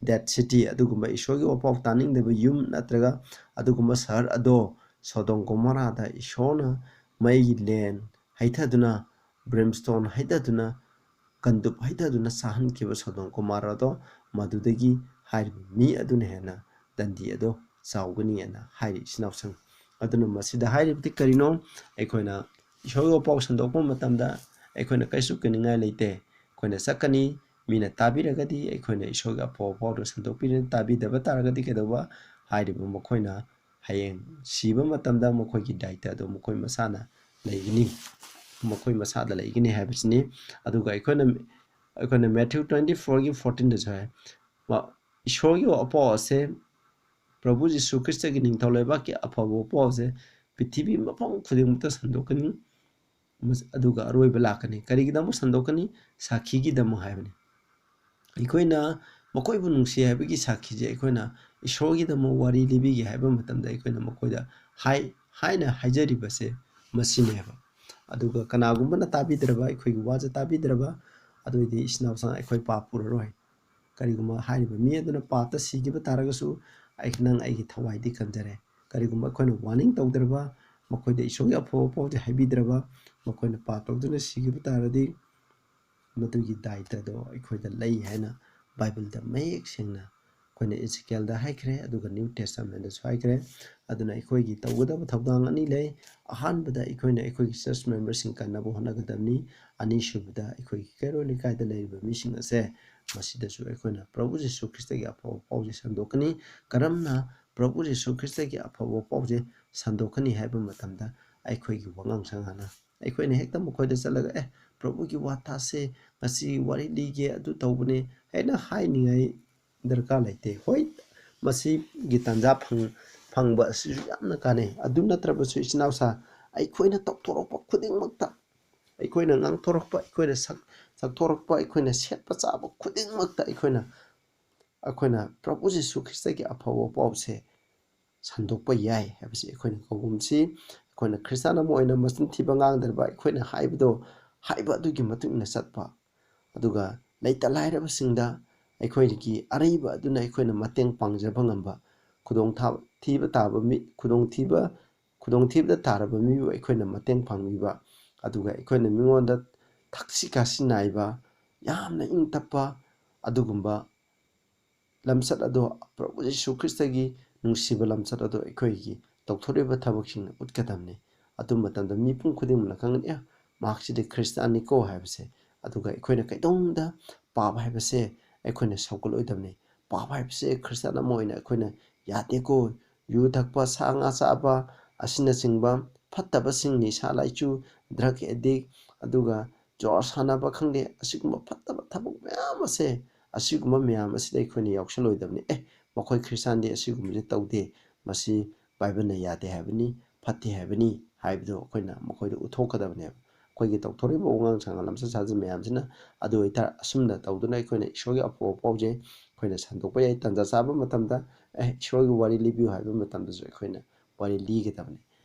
that city." ꯑꯗꯨꯒꯨꯝꯕ ꯏꯁꯣꯔꯒꯤ ꯋꯥꯄꯥꯎ ꯇꯥꯅꯤꯡꯗꯕ ꯌꯨꯝ ꯅꯠꯇ꯭ꯔꯒ ꯑꯗꯨꯒꯨꯝꯕ ꯁꯍꯔ ꯑꯗꯣ ꯁꯣꯗꯣꯝ ꯒꯣꯃꯣꯔꯥꯗ ꯏꯁꯣꯔꯅ ꯃꯩꯒꯤ ꯂꯦꯟ ꯍꯩꯊꯗꯨꯅ, brimstone ꯍꯩꯊꯗꯨꯅ, ꯕꯟꯗꯨꯞ ꯍꯩꯊꯗꯨꯅ ꯆꯥꯍꯟꯈꯤꯕ ꯁꯣꯗꯣꯝ ꯒꯣꯃꯣꯔꯥꯗꯣ, ꯃꯗꯨꯗꯒꯤ ꯍꯥꯏꯔꯤꯕ ꯃꯤ ꯑꯗꯨꯅ ꯍꯦꯟꯅ ꯗꯟꯗꯤ ꯑꯗꯣ ꯆꯥꯎꯒꯅꯤ ꯍꯥꯏꯅ ꯍꯥꯏꯔꯤ, ꯏꯆꯤꯟ ꯏꯅꯥꯎꯁꯤꯡ꯫ ꯑꯗꯨꯅ ꯃꯁꯤꯗ ꯍꯥꯏꯔꯤꯕꯗꯤ ꯀꯔꯤꯅꯣ? ꯑꯩꯈꯣꯏꯅ ꯏꯁꯣꯔꯒꯤ ꯄꯥꯎ ꯁꯟꯗꯣꯛꯄ ꯃꯇꯝꯗ ꯑꯩꯈꯣꯏꯅ ꯀꯔꯤꯁꯨ ꯀꯤꯅꯤꯡꯉꯥꯏ ꯂꯩꯇꯦ꯫ ꯑꯩꯈꯣꯏꯅ ꯆꯠꯀꯅꯤ, ꯃꯤꯅ ꯇꯥꯕꯤꯔꯒꯗꯤ ꯑꯩꯈꯣꯏꯅ ꯏꯁꯣꯔꯒꯤ ꯑꯐꯕ ꯄꯥꯎꯗꯣ ꯁꯟꯗꯣꯛꯄꯤꯔꯅꯤ, ꯇꯥꯕꯤꯗꯕ ꯇꯥꯔꯒꯗꯤ ꯀꯩꯗꯧꯕ? ꯍꯥꯏꯔꯤꯕ ꯃꯈꯣꯏꯅ ꯍꯌꯦꯡ ꯁꯤꯕ ꯃꯇꯝꯗ ꯃꯈꯣꯏꯒꯤ ꯗꯥꯏꯇ ꯑꯗꯨ ꯃꯈꯣꯏ ꯃꯁꯥꯅ ꯂꯩꯒꯅꯤ, ꯃꯈꯣꯏ ꯃꯁꯥꯗ ꯂꯩꯒꯅꯤ ꯍꯥꯏꯕꯁꯤꯅꯤ꯫ ꯑꯗꯨꯒ ꯑꯩꯈꯣꯏꯅ, ꯑꯩꯈꯣꯏꯅ ꯃꯦꯊ꯭ꯌꯨ ꯇ꯭ꯋꯦꯟꯇꯤ ꯐꯣꯔꯒꯤ ꯐꯣꯔꯇꯤꯟꯗꯁꯨ ꯍꯥꯏ, ꯃ-, ꯏꯁꯣꯔꯒꯤ ꯋꯥꯄꯥꯎ ꯑꯁꯦ, ꯄ꯭ꯔꯚꯨ ꯖꯤꯁꯨ ꯈ꯭ꯔꯤꯁꯇꯒꯤ ꯅꯤꯡꯊꯧ ꯂꯩꯕꯥꯛꯀꯤ ꯑꯐꯕ ꯋꯥꯄꯥꯎ ꯑꯁꯦ ꯄ꯭ꯔꯤꯊꯤꯕꯤ ꯃꯐꯝ ꯈꯨꯗꯤꯡꯃꯛꯇ ꯁꯟꯗꯣꯛꯀꯅꯤ, ꯃꯁ-, ꯑꯗꯨꯒ ꯑꯔꯣꯏꯕ ꯂꯥꯛꯀꯅꯤ꯫ ꯀꯔꯤꯒꯤꯗꯃꯛ ꯁꯟꯗꯣꯛꯀꯅꯤ? ꯁꯥꯈꯤꯒꯤꯗꯃꯛ ꯍꯥꯏꯕꯅꯤ꯫ ꯑꯩꯈꯣꯏꯅ ꯃꯈꯣꯏꯕꯨ ꯅꯨꯡꯁꯤ ꯍꯥꯏꯕꯒꯤ ꯁꯥꯈꯤꯁꯦ ꯑꯩꯈꯣꯏꯅ ꯏꯁꯣꯔꯒꯤꯗꯃꯛ ꯋꯥꯔꯤ ꯂꯤꯕꯤꯒꯦ ꯍꯥꯏꯕ ꯃꯇꯝꯗ ꯑꯩꯈꯣꯏꯅ ꯃꯈꯣꯏꯗ ꯍꯥꯏ-, ꯍꯥꯏꯅ ꯍꯥꯏꯖꯔꯤꯕꯁꯦ ꯃꯁꯤꯅꯦꯕ꯫ ꯑꯗꯨꯒ ꯀꯅꯥꯒꯨꯝꯕꯅ ꯇꯥꯕꯤꯗ꯭ꯔꯕ, ꯑꯩꯈꯣꯏꯒꯤ ꯋꯥꯁꯦ ꯇꯥꯕꯤꯗ꯭ꯔꯕ, ꯑꯗꯨ ꯑꯣꯏꯗꯤ ꯏꯆꯤꯟ ꯏꯅꯥꯎꯁꯤꯡ ꯑꯩꯈꯣꯏ ꯄꯥꯞ ꯄꯨꯔꯔꯣꯏ꯫ ꯀꯔꯤꯒꯨꯝꯕ ꯍꯥꯏꯔꯤꯕ ꯃꯤ ꯑꯗꯨꯅ ꯄꯥꯞꯇ ꯁꯤꯈꯤꯕ ꯇꯥꯔꯒꯁꯨ ꯑꯩ, ꯅꯪ ꯑꯩꯒꯤ ꯊꯋꯥꯏꯗꯤ ꯀꯟꯖꯔꯦ꯫ ꯀꯔꯤꯒꯨꯝꯕ ꯑꯩꯈꯣꯏꯅ ꯋꯥꯔꯅꯤꯡ ꯇꯧꯗ꯭ꯔꯕ, ꯃꯈꯣꯏꯗ ꯏꯁꯣꯔꯒꯤ ꯑꯐꯕ ꯄꯥꯎꯗꯤ ꯍꯥꯏꯕꯤꯗ꯭ꯔꯕ, ꯃꯈꯣꯏꯅ ꯄꯥꯞ ꯇꯧꯗꯨꯅ ꯁꯤꯈꯤꯕ ꯇꯥꯔꯗꯤ ꯃꯗꯨꯒꯤ ꯗꯥꯏꯇꯗꯣ ꯑꯩꯈꯣꯏꯗ ꯂꯩ ꯍꯥꯏꯅ ꯕꯥꯏꯕꯜꯗ ꯃꯌꯦꯛ ꯁꯦꯡꯅ ꯑꯩꯈꯣꯏꯅ ꯏꯖꯤꯀꯦꯜꯗ ꯍꯥꯏꯈ꯭ꯔꯦ, ꯑꯗꯨꯒ ꯅ꯭ꯌꯨ ꯇꯦꯁꯇꯥꯃꯦꯟꯗꯁꯨ ꯍꯥꯏꯈ꯭ꯔꯦ꯫ ꯑꯗꯨꯅ ꯑꯩꯈꯣꯏꯒꯤ ꯇꯧꯒꯗꯕ ꯊꯧꯗꯥꯡ ꯑꯅꯤ ꯂꯩ꯫ ꯑꯍꯥꯟꯕꯗ ꯑꯩꯈꯣꯏꯅ ꯑꯩꯈꯣꯏꯒꯤ ꯆꯔꯆ ꯃꯦꯝꯕꯔꯁꯤꯡ ꯀꯟꯅꯕ ꯍꯣꯠꯅꯒꯗꯕꯅꯤ꯫ ꯑꯅꯤꯁꯨꯕꯗ ꯑꯩꯈꯣꯏꯒꯤ ꯀꯩꯔꯣꯜ ꯂꯩꯀꯥꯏꯗ ꯂꯩꯔꯤꯕ ꯃꯤꯁꯤꯡ ꯑꯁꯦ, ꯃꯁꯤꯗꯁꯨ ꯑꯩꯈꯣꯏꯅ ꯄ꯭ꯔꯚꯨ ꯖꯤꯁꯨ ꯈ꯭ꯔꯤꯁꯇꯒꯤ ꯑꯐꯕ ꯄꯥꯎꯁꯦ ꯁꯟꯗꯣꯛꯀꯅꯤ꯫ ꯀꯔꯝꯅ ꯄ꯭ꯔꯚꯨ ꯖꯤꯁꯨ ꯈ꯭ꯔꯤꯁꯇꯒꯤ ꯑꯐꯕ ꯄꯥꯎꯁꯦ ꯁꯟꯗꯣꯛꯀꯅꯤ ꯍꯥꯏꯕ ꯃꯇꯝꯗ, ꯑꯩꯈꯣꯏꯒꯤ ꯋꯥꯉꯥꯡ ꯁꯉꯥꯡꯅ, ꯑꯩꯈꯣꯏꯅ ꯍꯦꯛꯇ ꯃꯈꯣꯏꯗ ꯆꯠꯂꯒ, "ꯑꯦ, ꯄ꯭ꯔꯚꯨꯒꯤ ꯋꯥ ꯇꯥꯁꯦ, ꯉꯁꯤ ꯋꯥꯔꯤ ꯂꯤꯒꯦ, ꯑꯗꯨ ꯇꯧꯕꯅꯦ" ꯍꯥꯏꯅ ꯍꯥꯏꯅꯤꯡꯉꯥꯏ ꯗꯔꯀꯥꯔ ꯂꯩꯇꯦ꯫ ꯍꯣꯏ, ꯃꯁꯤꯒꯤ ꯇꯥꯟꯖꯥ ꯐꯪ-, ꯐꯪꯕ ꯑꯁꯤꯁꯨ ꯌꯥꯝꯅ ꯀꯥꯟꯅꯩ꯫ ꯑꯗꯨ ꯅꯠꯇ꯭ꯔꯕꯁꯨ, ꯏꯆꯤꯟ ꯏꯅꯥꯎꯁꯥ, ꯑꯩꯈꯣꯏꯅ ꯇꯧꯊꯣꯔꯛꯄ ꯈꯨꯗꯤꯡꯃꯛꯇ, ꯑꯩꯈꯣꯏꯅ ꯉꯥꯡꯊꯣꯔꯛꯄ, ꯑꯩꯈꯣꯏꯅ ꯁꯛ-, ꯁꯛꯊꯣꯔꯛꯄ, ꯑꯩꯈꯣꯏꯅ ꯁꯦꯠꯄ ꯆꯥꯕ ꯈꯨꯗꯤꯡꯃꯛꯇ ꯑꯩꯈꯣꯏꯅ, ꯑꯩꯈꯣꯏꯅ ꯄ꯭ꯔꯚꯨ ꯖꯤꯁꯨ ꯈ꯭ꯔꯤꯁꯇꯒꯤ ꯑꯐꯕ ꯄꯥꯎꯁꯦ ꯁꯟꯗꯣꯛꯄ ꯌꯥꯏ ꯍꯥꯏꯕꯁꯤ ꯑꯩꯈꯣꯏꯅ ꯈꯪꯒꯨꯝꯁꯤ꯫ ꯑꯩꯈꯣꯏꯅ ꯈ꯭ꯔꯤꯁꯇꯥꯟ ꯑꯃ ꯑꯣꯏꯅ ꯃꯆꯤꯟ ꯊꯤꯕ ꯉꯥꯡꯗ꯭ꯔꯕ, ꯑꯩꯈꯣꯏꯅ ꯍꯥꯏꯕꯗꯣ, ꯍꯥꯏꯕ ꯑꯗꯨꯒꯤ ꯃꯇꯨꯡ ꯏꯟꯅ ꯆꯠꯄ, ꯑꯗꯨꯒ ꯂꯩꯇ ꯂꯥꯏꯔꯕꯁꯤꯡꯗ ꯑꯩꯈꯣꯏꯒꯤ ꯑꯔꯩꯕ ꯑꯗꯨꯅ ꯑꯩꯈꯣꯏꯅ ꯃꯇꯦꯡ ꯄꯥꯡꯖꯕ ꯉꯝꯕ, ꯈꯨꯗꯣꯡ ꯊꯥ-, ꯊꯤꯕ ꯇꯥꯕ ꯃꯤ, ꯈꯨꯗꯣꯡꯊꯤꯕ, ꯈꯨꯗꯣꯡꯊꯤꯕꯗ ꯇꯥꯔꯕ ꯃꯤꯕꯨ ꯑꯩꯈꯣꯏꯅ ꯃꯇꯦꯡ ꯄꯥꯡꯕꯤꯕ, ꯑꯗꯨꯒ ꯑꯩꯈꯣꯏꯅ ꯃꯤꯉꯣꯟꯗ ꯊꯛꯁꯤ ꯈꯥꯁꯤ ꯅꯥꯏꯕ, ꯌꯥꯝꯅ ꯏꯪ ꯇꯞꯄ ꯑꯗꯨꯒꯨꯝꯕ ꯂꯝꯆꯠ ꯑꯗꯣ, ꯄ꯭ꯔꯚꯨ ꯖꯤꯁꯨ ꯈ꯭ꯔꯤꯁꯇꯒꯤ ꯅꯨꯡꯁꯤꯕ ꯂꯝꯆꯠ ꯑꯗꯣ ꯑꯩꯈꯣꯏꯒꯤ ꯇꯧꯊꯣꯔꯛꯏꯕ ꯊꯕꯛꯁꯤꯡꯅ ꯎꯠꯀꯗꯕꯅꯤ꯫ ꯑꯗꯨ ꯃꯇꯝꯗ ꯃꯤꯄꯨꯝ ꯈꯨꯗꯤꯡꯃꯛꯅ ꯈꯪꯒꯅꯤ, "ꯑꯦ, ꯃꯍꯥꯛꯁꯤꯗꯤ ꯈ꯭ꯔꯤꯁꯇꯥꯟꯅꯤꯀꯣ" ꯍꯥꯏꯕꯁꯦ꯫ ꯑꯗꯨꯒ ꯑꯩꯈꯣꯏꯅ ꯀꯩꯗꯧꯅꯨꯡꯗ ꯄꯥꯞ ꯍꯥꯏꯕꯁꯦ ꯑꯩꯈꯣꯏꯅ ꯁꯧꯒꯠꯂꯣꯏꯗꯕꯅꯤ꯫ ꯄꯥꯞ ꯍꯥꯏꯕꯁꯦ ꯈ꯭ꯔꯤꯁꯇꯥꯟ ꯑꯃ ꯑꯣꯏꯅ ꯑꯩꯈꯣꯏꯅ ꯌꯥꯗꯦꯀꯣ, ꯌꯨ ꯊꯛꯄ, ꯁꯥ ꯉꯥ ꯆꯥꯕ ꯑꯁꯤꯅꯆꯤꯡꯕ ꯐꯠꯇꯕꯁꯤꯡ, ꯅꯤꯁꯥ ꯂꯥꯏꯆꯨ, drug addict, ꯑꯗꯨꯒ ꯖꯨꯋꯥꯔ ꯁꯥꯟꯅꯕ ꯈꯪꯗꯦ, ꯑꯁꯤꯒꯨꯝꯕ ꯐꯠꯇꯕ ꯊꯕꯛ ꯃꯌꯥꯝ ꯑꯁꯦ, ꯑꯁꯤꯒꯨꯝꯕ ꯃꯌꯥꯝ ꯑꯁꯤꯗ ꯑꯩꯈꯣꯏꯅ ꯌꯥꯎꯁꯜꯂꯣꯏꯗꯕꯅꯤ꯫ "ꯑꯦ, ꯃꯈꯣꯏ ꯈ꯭ꯔꯤꯁꯇꯥꯟꯗꯤ ꯑꯁꯤꯒꯨꯝꯕꯁꯦ ꯇꯧꯗꯦ, ꯃꯁꯤ ꯕꯥꯏꯕꯜꯅ ꯌꯥꯗꯦ ꯍꯥꯏꯕꯅꯤ, ꯐꯠꯇꯦ ꯍꯥꯏꯕꯅꯤ" ꯍꯥꯏꯕꯗꯣ ꯑꯩꯈꯣꯏꯅ ꯃꯈꯣꯏꯗ ꯎꯠꯊꯣꯛꯀꯗꯕꯅꯦꯕ꯫ ꯑꯩꯈꯣꯏꯒꯤ ꯇꯧꯊꯣꯔꯛꯏꯕ ꯋꯥꯉꯥꯡ ꯁꯉꯥꯡ, ꯂꯝꯆꯠ ꯁꯥꯖꯠ ꯃꯌꯥꯝꯁꯤꯅ ꯑꯗꯨ ꯑꯣꯏꯇꯥꯔ-, ꯑꯁꯨꯝꯅ ꯇꯧꯗꯨꯅ ꯑꯩꯈꯣꯏꯅ ꯏꯁꯣꯔꯒꯤ ꯑꯐꯕ ꯄꯥꯎꯁꯦ ꯑꯩꯈꯣꯏꯅ ꯁꯟꯗꯣꯛꯄ ꯌꯥꯏ꯫ ꯇꯥꯟꯖꯥ ꯆꯥꯕ ꯃꯇꯝꯗ, "ꯑꯦ, ꯏꯁꯣꯔꯒꯤ ꯋꯥꯔꯤ ꯂꯤꯕꯤꯌꯨ" ꯍꯥꯏꯕ ꯃꯇꯝꯗꯁꯨ ꯑꯩꯈꯣꯏꯅ ꯋꯥꯔꯤ ꯂꯤꯒꯗꯕꯅꯤ꯫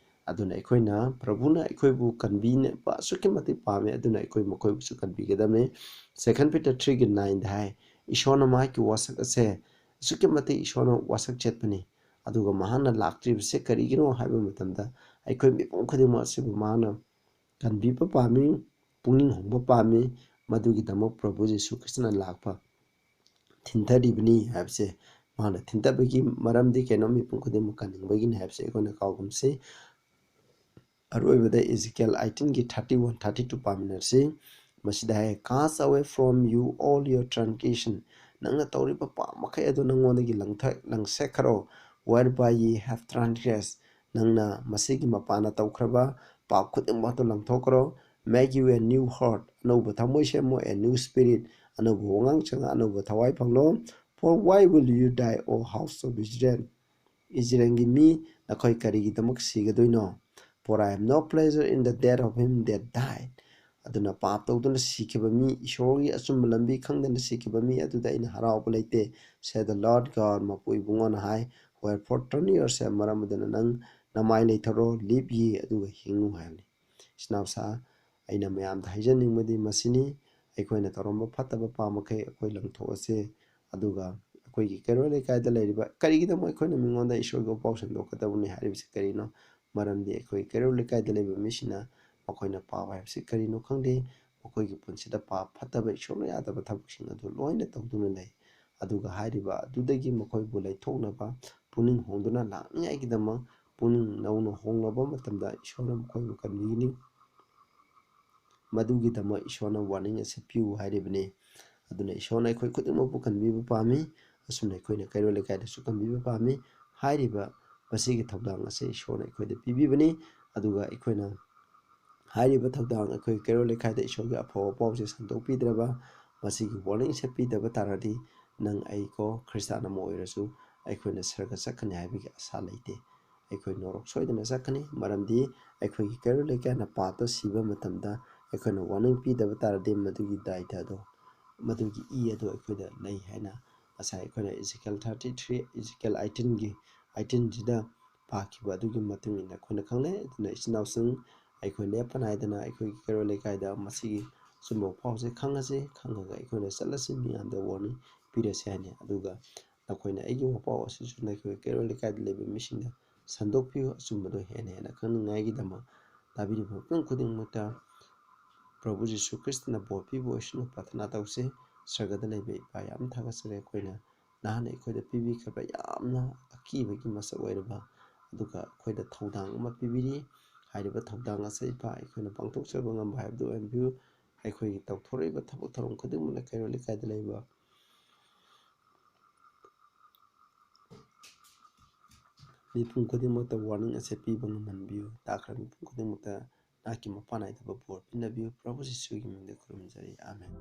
ꯑꯗꯨꯅ ꯑꯩꯈꯣꯏꯅ, ꯄ꯭ꯔꯚꯨꯅ ꯑꯩꯈꯣꯏꯕꯨ ꯀꯟꯕꯤꯅꯕ ꯑꯁꯨꯛꯀꯤ ꯃꯇꯤꯛ ꯄꯥꯝꯃꯦ, ꯑꯗꯨꯅ ꯑꯩꯈꯣꯏ ꯃꯈꯣꯏꯕꯨꯁꯨ ꯀꯟꯕꯤꯒꯗꯕꯅꯤ꯫ Second Peter three ꯒꯤ nine ꯗ ꯍꯥꯏ, ꯏꯁꯣꯔꯅ ꯃꯍꯥꯛꯀꯤ ꯋꯥꯁꯛ ꯑꯁꯦ, ꯑꯁꯨꯛꯀꯤ ꯃꯇꯤꯛ ꯏꯁꯣꯔꯅ ꯋꯥꯁꯛ ꯆꯦꯠꯄꯅꯤ, ꯑꯗꯨꯒ ꯃꯍꯥꯛꯅ ꯂꯥꯛꯇ꯭ꯔꯤꯕꯁꯦ ꯀꯔꯤꯒꯤꯅꯣ ꯍꯥꯏꯕ ꯃꯇꯝꯗ, ꯑꯩꯈꯣꯏ ꯃꯤꯄꯨꯝ ꯈꯨꯗꯤꯡꯃꯛ ꯑꯁꯤꯕꯨ ꯃꯍꯥꯛꯅ ꯀꯟꯕꯤꯕ ꯄꯥꯝꯃꯤ, ꯄꯨꯛꯅꯤꯡ ꯍꯣꯡꯕ ꯄꯥꯝꯃꯤ꯫ ꯃꯗꯨꯒꯤꯗꯃꯛ ꯄ꯭ꯔꯚꯨ ꯖꯤꯁꯨ ꯈ꯭ꯔꯤꯁꯇꯅ ꯂꯥꯛꯄ ꯊꯤꯟꯊꯔꯤꯕꯅꯤ ꯍꯥꯏꯕꯁꯦ, ꯃꯥꯅ ꯊꯤꯟꯊꯕꯒꯤ ꯃꯔꯝꯗꯤ ꯀꯩꯅꯣ? ꯃꯤꯄꯨꯝ ꯈꯨꯗꯤꯡꯃꯛ ꯀꯟꯅꯤꯡꯕꯒꯤꯅꯤ ꯍꯥꯏꯕꯁꯦ ꯑꯩꯈꯣꯏꯅ ꯀꯥꯎꯒꯨꯝꯁꯤ꯫ ꯑꯔꯣꯏꯕꯗ Ezekiel eighteen ꯒꯤ thirty one, thirty two ꯄꯥꯃꯤꯟꯅꯔꯁꯤ꯫ ꯃꯁꯤꯗ ꯍꯥꯏ, "Cast away from you all your transgression." ꯅꯪꯅ ꯇꯧꯔꯤꯕ ꯄꯥꯞ ꯃꯈꯩ ꯑꯗꯨ ꯅꯪꯉꯣꯟꯗꯒꯤ ꯂꯪꯊ-, ꯂꯪꯁꯦꯛꯈ꯭ꯔꯣ꯫ "Whereby ye have transgressed." ꯅꯪꯅ ꯃꯁꯤꯒꯤ ꯃꯄꯥꯟꯅ ꯇꯧꯈ꯭ꯔꯕ ꯄꯥꯞ ꯈꯨꯗꯤꯡꯃꯛꯇꯨ ꯂꯪꯊꯣꯛꯈ꯭ꯔꯣ꯫ "Make you a new heart." ꯑꯅꯧꯕ ꯊꯃꯣꯏ ꯁꯦꯝꯃꯣ꯫ "A new spirit." ꯑꯅꯧꯕ ꯋꯥꯉꯥꯡ ꯁꯉꯥꯡ, ꯑꯅꯧꯕ ꯊꯋꯥꯏ ꯐꯪꯂꯣ꯫ "For why will you die, O house of Israel?" ꯏꯖꯔꯦꯜꯒꯤ ꯃꯤ, ꯅꯈꯣꯏ ꯀꯔꯤꯒꯤꯗꯃꯛ ꯁꯤꯒꯗꯣꯏꯅꯣ? "For I have no pleasure in the death of him that died." ꯑꯗꯨꯅ ꯄꯥꯞ ꯇꯧꯗꯨꯅ ꯁꯤꯈꯤꯕ ꯃꯤ, ꯏꯁꯣꯔꯒꯤ ꯑꯆꯨꯝꯕ ꯂꯝꯕꯤ ꯈꯪꯗꯅ ꯁꯤꯈꯤꯕ ꯃꯤ ꯑꯗꯨꯗ ꯑꯩꯅ ꯍꯔꯥꯎꯕ ꯂꯩꯇꯦ, said the Lord God, ꯃꯄꯨ ꯏꯕꯨꯡꯉꯣꯅ ꯍꯥꯏ꯫ "Wherefore turn yourself," ꯃꯔꯝ ꯑꯗꯨꯅ ꯅꯪ ꯅꯃꯥꯏ ꯂꯩꯊꯔꯣ, live ye, ꯑꯗꯨꯒ ꯍꯤꯡꯉꯨ ꯍꯥꯏꯕꯅꯤ꯫ ꯏꯆꯤꯟ ꯏꯅꯥꯎꯁꯥ, ꯑꯩꯅ ꯃꯌꯥꯝꯗ ꯍꯥꯏꯖꯅꯤꯡꯕꯗꯤ ꯃꯁꯤꯅꯤ, ꯑꯩꯈꯣꯏꯅ ꯇꯧꯔꯝꯕ ꯐꯠꯇꯕ ꯄꯥꯞ ꯃꯈꯩ ꯑꯩꯈꯣꯏ ꯂꯪꯊꯣꯛꯑꯁꯦ, ꯑꯗꯨꯒ ꯑꯩꯈꯣꯏꯒꯤ ꯀꯩꯔꯣꯜ ꯂꯩꯀꯥꯏꯗ ꯂꯩꯔꯤꯕ, ꯀꯔꯤꯒꯤꯗꯃꯛ ꯑꯩꯈꯣꯏꯅ ꯃꯤꯉꯣꯟꯗ ꯏꯁꯣꯔꯒꯤ ꯄꯥꯎ ꯁꯟꯗꯣꯛꯀꯗꯕꯅꯤ ꯍꯥꯏꯔꯤꯕꯁꯤ ꯀꯔꯤꯅꯣ? ꯃꯔꯝꯗꯤ ꯑꯩꯈꯣꯏ ꯀꯩꯔꯣꯜ ꯂꯩꯀꯥꯏꯗ ꯂꯩꯕ ꯃꯤꯁꯤꯡꯅ ꯃꯈꯣꯏꯅ ꯄꯥꯞ ꯍꯥꯏꯕꯁꯤ ꯀꯔꯤꯅꯣ ꯈꯪꯗꯦ, ꯃꯈꯣꯏꯒꯤ ꯄꯨꯟꯁꯤꯗ ꯄꯥꯞ ꯐꯠꯇꯕ, ꯏꯁꯣꯔꯅ ꯌꯥꯗꯕ ꯊꯕꯛꯁꯤꯡ ꯑꯗꯨ ꯂꯣꯏꯅ ꯇꯧꯗꯨꯅ ꯂꯩ꯫ ꯑꯗꯨꯒ ꯍꯥꯏꯔꯤꯕ ꯑꯗꯨꯗꯒꯤ ꯃꯈꯣꯏꯕꯨ ꯂꯩꯊꯣꯛꯅꯕ, ꯄꯨꯛꯅꯤꯡ ꯍꯣꯡꯗꯨꯅ ꯂꯥꯛꯅꯤꯡꯉꯥꯏꯒꯤꯗꯃꯛ ꯄꯨꯛꯅꯤꯡ ꯅꯧꯅ ꯍꯣꯡꯂꯕ ꯃꯇꯝꯗ ꯏꯁꯣꯔꯅ ꯃꯈꯣꯏꯕꯨ ꯀꯟꯕꯤꯒꯅꯤ꯫ ꯃꯗꯨꯒꯤꯗꯃꯛ ꯏꯁꯣꯔꯅ warning ꯑꯁꯤ ꯄꯤꯌꯨ ꯍꯥꯏꯔꯤꯕꯅꯤ꯫ ꯑꯗꯨꯅ ꯏꯁꯣꯔꯅ ꯑꯩꯈꯣꯏ ꯈꯨꯗꯤꯡꯃꯛꯄꯨ ꯀꯟꯕꯤꯕ ꯄꯥꯝꯃꯤ꯫ ꯑꯁꯨꯝꯅ ꯑꯩꯈꯣꯏꯅ ꯀꯩꯔꯣꯜ ꯂꯩꯀꯥꯏꯗꯁꯨ ꯀꯟꯕꯤꯕ ꯄꯥꯝꯃꯤ꯫ ꯍꯥꯏꯔꯤꯕ ꯃꯁꯤꯒꯤ ꯊꯧꯗꯥꯡ ꯑꯁꯤ ꯏꯁꯣꯔꯅ ꯑꯩꯈꯣꯏꯗ ꯄꯤꯕꯤꯕꯅꯤ꯫ ꯑꯗꯨꯒ ꯑꯩꯈꯣꯏꯅ ꯍꯥꯏꯔꯤꯕ ꯊꯧꯗꯥꯡ ꯑꯩꯈꯣꯏ ꯀꯩꯔꯣꯜ ꯂꯩꯀꯥꯏꯗ ꯏꯁꯣꯔꯒꯤ ꯑꯐꯕ ꯄꯥꯎꯁꯦ ꯁꯟꯗꯣꯛꯄꯤꯗ꯭ꯔꯕ, ꯃꯁꯤꯒꯤ warning ꯁꯦ ꯄꯤꯗꯕ ꯇꯥꯔꯗꯤ, ꯅꯪ ꯑꯩ ꯀꯣ ꯈ꯭ꯔꯤꯁꯇꯥꯟ ꯑꯃ ꯑꯣꯏꯔꯁꯨ ꯑꯩꯈꯣꯏꯅ ꯁꯔꯒ ꯆꯠꯀꯅꯤ ꯍꯥꯏꯕꯒꯤ ꯑꯁꯥ ꯂꯩꯇꯦ꯫ ꯑꯩꯈꯣꯏ ꯅꯣꯔꯣꯛ ꯁꯣꯏꯗꯅ ꯆꯠꯀꯅꯤ, ꯃꯔꯝꯗꯤ ꯑꯩꯈꯣꯏꯒꯤ ꯀꯩꯔꯣꯜ ꯂꯩꯀꯥꯏꯅ ꯄꯥꯞꯇ ꯁꯤꯕ ꯃꯇꯝꯗ ꯑꯩꯈꯣꯏꯅ warning ꯄꯤꯗꯕ ꯇꯥꯔꯗꯤ, ꯃꯗꯨꯒꯤ ꯗꯥꯏꯇ ꯑꯗꯣ, ꯃꯗꯨꯒꯤ ꯏ ꯑꯗꯣ ꯑꯩꯈꯣꯏꯗ ꯂꯩ ꯍꯥꯏꯅ ꯉꯁꯥꯏ ꯑꯩꯈꯣꯏꯅ ꯏꯖꯤꯀꯦꯜ thirty three, ꯏꯖꯤꯀꯦꯜ eighteen ꯒꯤ eighteen ꯁꯤꯗ ꯄꯥꯈꯤꯕ ꯑꯗꯨꯒꯤ ꯃꯇꯨꯡ ꯏꯟꯅ ꯑꯩꯈꯣꯏꯅ ꯈꯪꯂꯦ꯫ ꯑꯗꯨꯅ ꯏꯆꯤꯟ ꯏꯅꯥꯎꯁꯤꯡ, ꯑꯩꯈꯣꯏ ꯂꯦꯞꯄ ꯅꯥꯏꯗꯅ ꯑꯩꯈꯣꯏꯒꯤ ꯀꯩꯔꯣꯜ ꯂꯩꯀꯥꯏꯗ ꯃꯁꯤꯒꯤ ꯑꯆꯨꯝꯕ ꯄꯥꯎꯁꯦ ꯈꯪꯉꯁꯤ, ꯈꯪꯉꯒ ꯑꯩꯈꯣꯏꯅ ꯆꯠꯂꯁꯤ, ꯃꯤꯌꯥꯝꯗ warning ꯄꯤꯔꯁꯤ ꯍꯥꯏꯅꯤ꯫ ꯑꯗꯨꯒ ꯅꯈꯣꯏꯅ ꯑꯩꯒꯤ ꯋꯥꯄꯥꯎ ꯑꯁꯤꯁꯨ ꯅꯈꯣꯏ ꯀꯩꯔꯣꯜ ꯂꯩꯀꯥꯏꯗ ꯂꯩꯕ ꯃꯤꯁꯤꯡꯗ ꯁꯟꯗꯣꯛꯄꯤꯌꯨ, ꯑꯆꯨꯝꯕꯗꯣ ꯍꯦꯟꯅ ꯍꯦꯟꯅ ꯈꯪꯅꯤꯡꯉꯥꯏꯒꯤꯗꯃꯛ꯫ ꯇꯥꯕꯤꯔꯤꯕ ꯃꯐꯝ ꯈꯨꯗꯤꯡꯃꯛꯇ ꯄ꯭ꯔꯚꯨ ꯖꯤꯁꯨ ꯈ꯭ꯔꯤꯁꯇꯅ ꯕꯣꯔ ꯄꯤꯕ ꯑꯣꯏꯁꯅꯨ꯫ ꯄ꯭ꯔꯥꯊꯅꯥ ꯇꯧꯁꯤ꯫ ꯁꯔꯒꯗ ꯂꯩꯕ ꯏꯄꯥ, ꯌꯥꯝ ꯊꯥꯒꯠꯆꯔꯤ꯫ ꯑꯩꯈꯣꯏꯅ ꯅꯍꯥꯟ ꯑꯩꯈꯣꯏꯗ ꯄꯤꯕꯤꯈ꯭ꯔꯕ ꯌꯥꯝꯅ ꯑꯀꯤꯕꯒꯤ ꯃꯁꯛ ꯑꯣꯏꯔꯕ, ꯑꯗꯨꯒ ꯑꯩꯈꯣꯏꯗ ꯊꯧꯗꯥꯡ ꯑꯃ ꯄꯤꯕꯤꯔꯤ꯫ ꯍꯥꯏꯔꯤꯕ ꯊꯧꯗꯥꯡ ꯑꯁꯤ ꯏꯄꯥ ꯑꯩꯈꯣꯏꯅ ꯄꯥꯡꯊꯣꯛꯆꯕ ꯉꯝꯕ ꯍꯥꯏꯕꯗꯨ ꯑꯣꯏꯍꯟꯕꯤꯌꯨ꯫ ꯑꯩꯈꯣꯏꯒꯤ ꯇꯧꯊꯣꯔꯛꯏꯕ ꯊꯕꯛ ꯊꯧꯔꯝ ꯈꯨꯗꯤꯡꯃꯛꯅ ꯀꯩꯔꯣꯜ ꯂꯩꯀꯥꯏꯗ ꯂꯩꯕ ꯃꯤꯄꯨꯝ ꯈꯨꯗꯤꯡꯃꯛꯇ warning ꯑꯁꯤ ꯄꯤꯕ ꯉꯝꯍꯟꯕꯤꯌꯨ꯫ ꯇꯥꯈ꯭ꯔꯕ ꯃꯤꯄꯨꯝ ꯈꯨꯗꯤꯡꯃꯛꯇ ꯅꯍꯥꯛꯀꯤ ꯃꯄꯥꯟ ꯅꯥꯏꯗꯕ ꯕꯣꯔ ꯄꯤꯅꯕꯤꯌꯨ꯫ ꯄ꯭ꯔꯚꯨ ꯖꯤꯁꯨꯒꯤ ꯃꯤꯡꯗ ꯈꯨꯔꯨꯝꯖꯔꯤ꯫ ꯑꯥꯃꯦꯟ꯫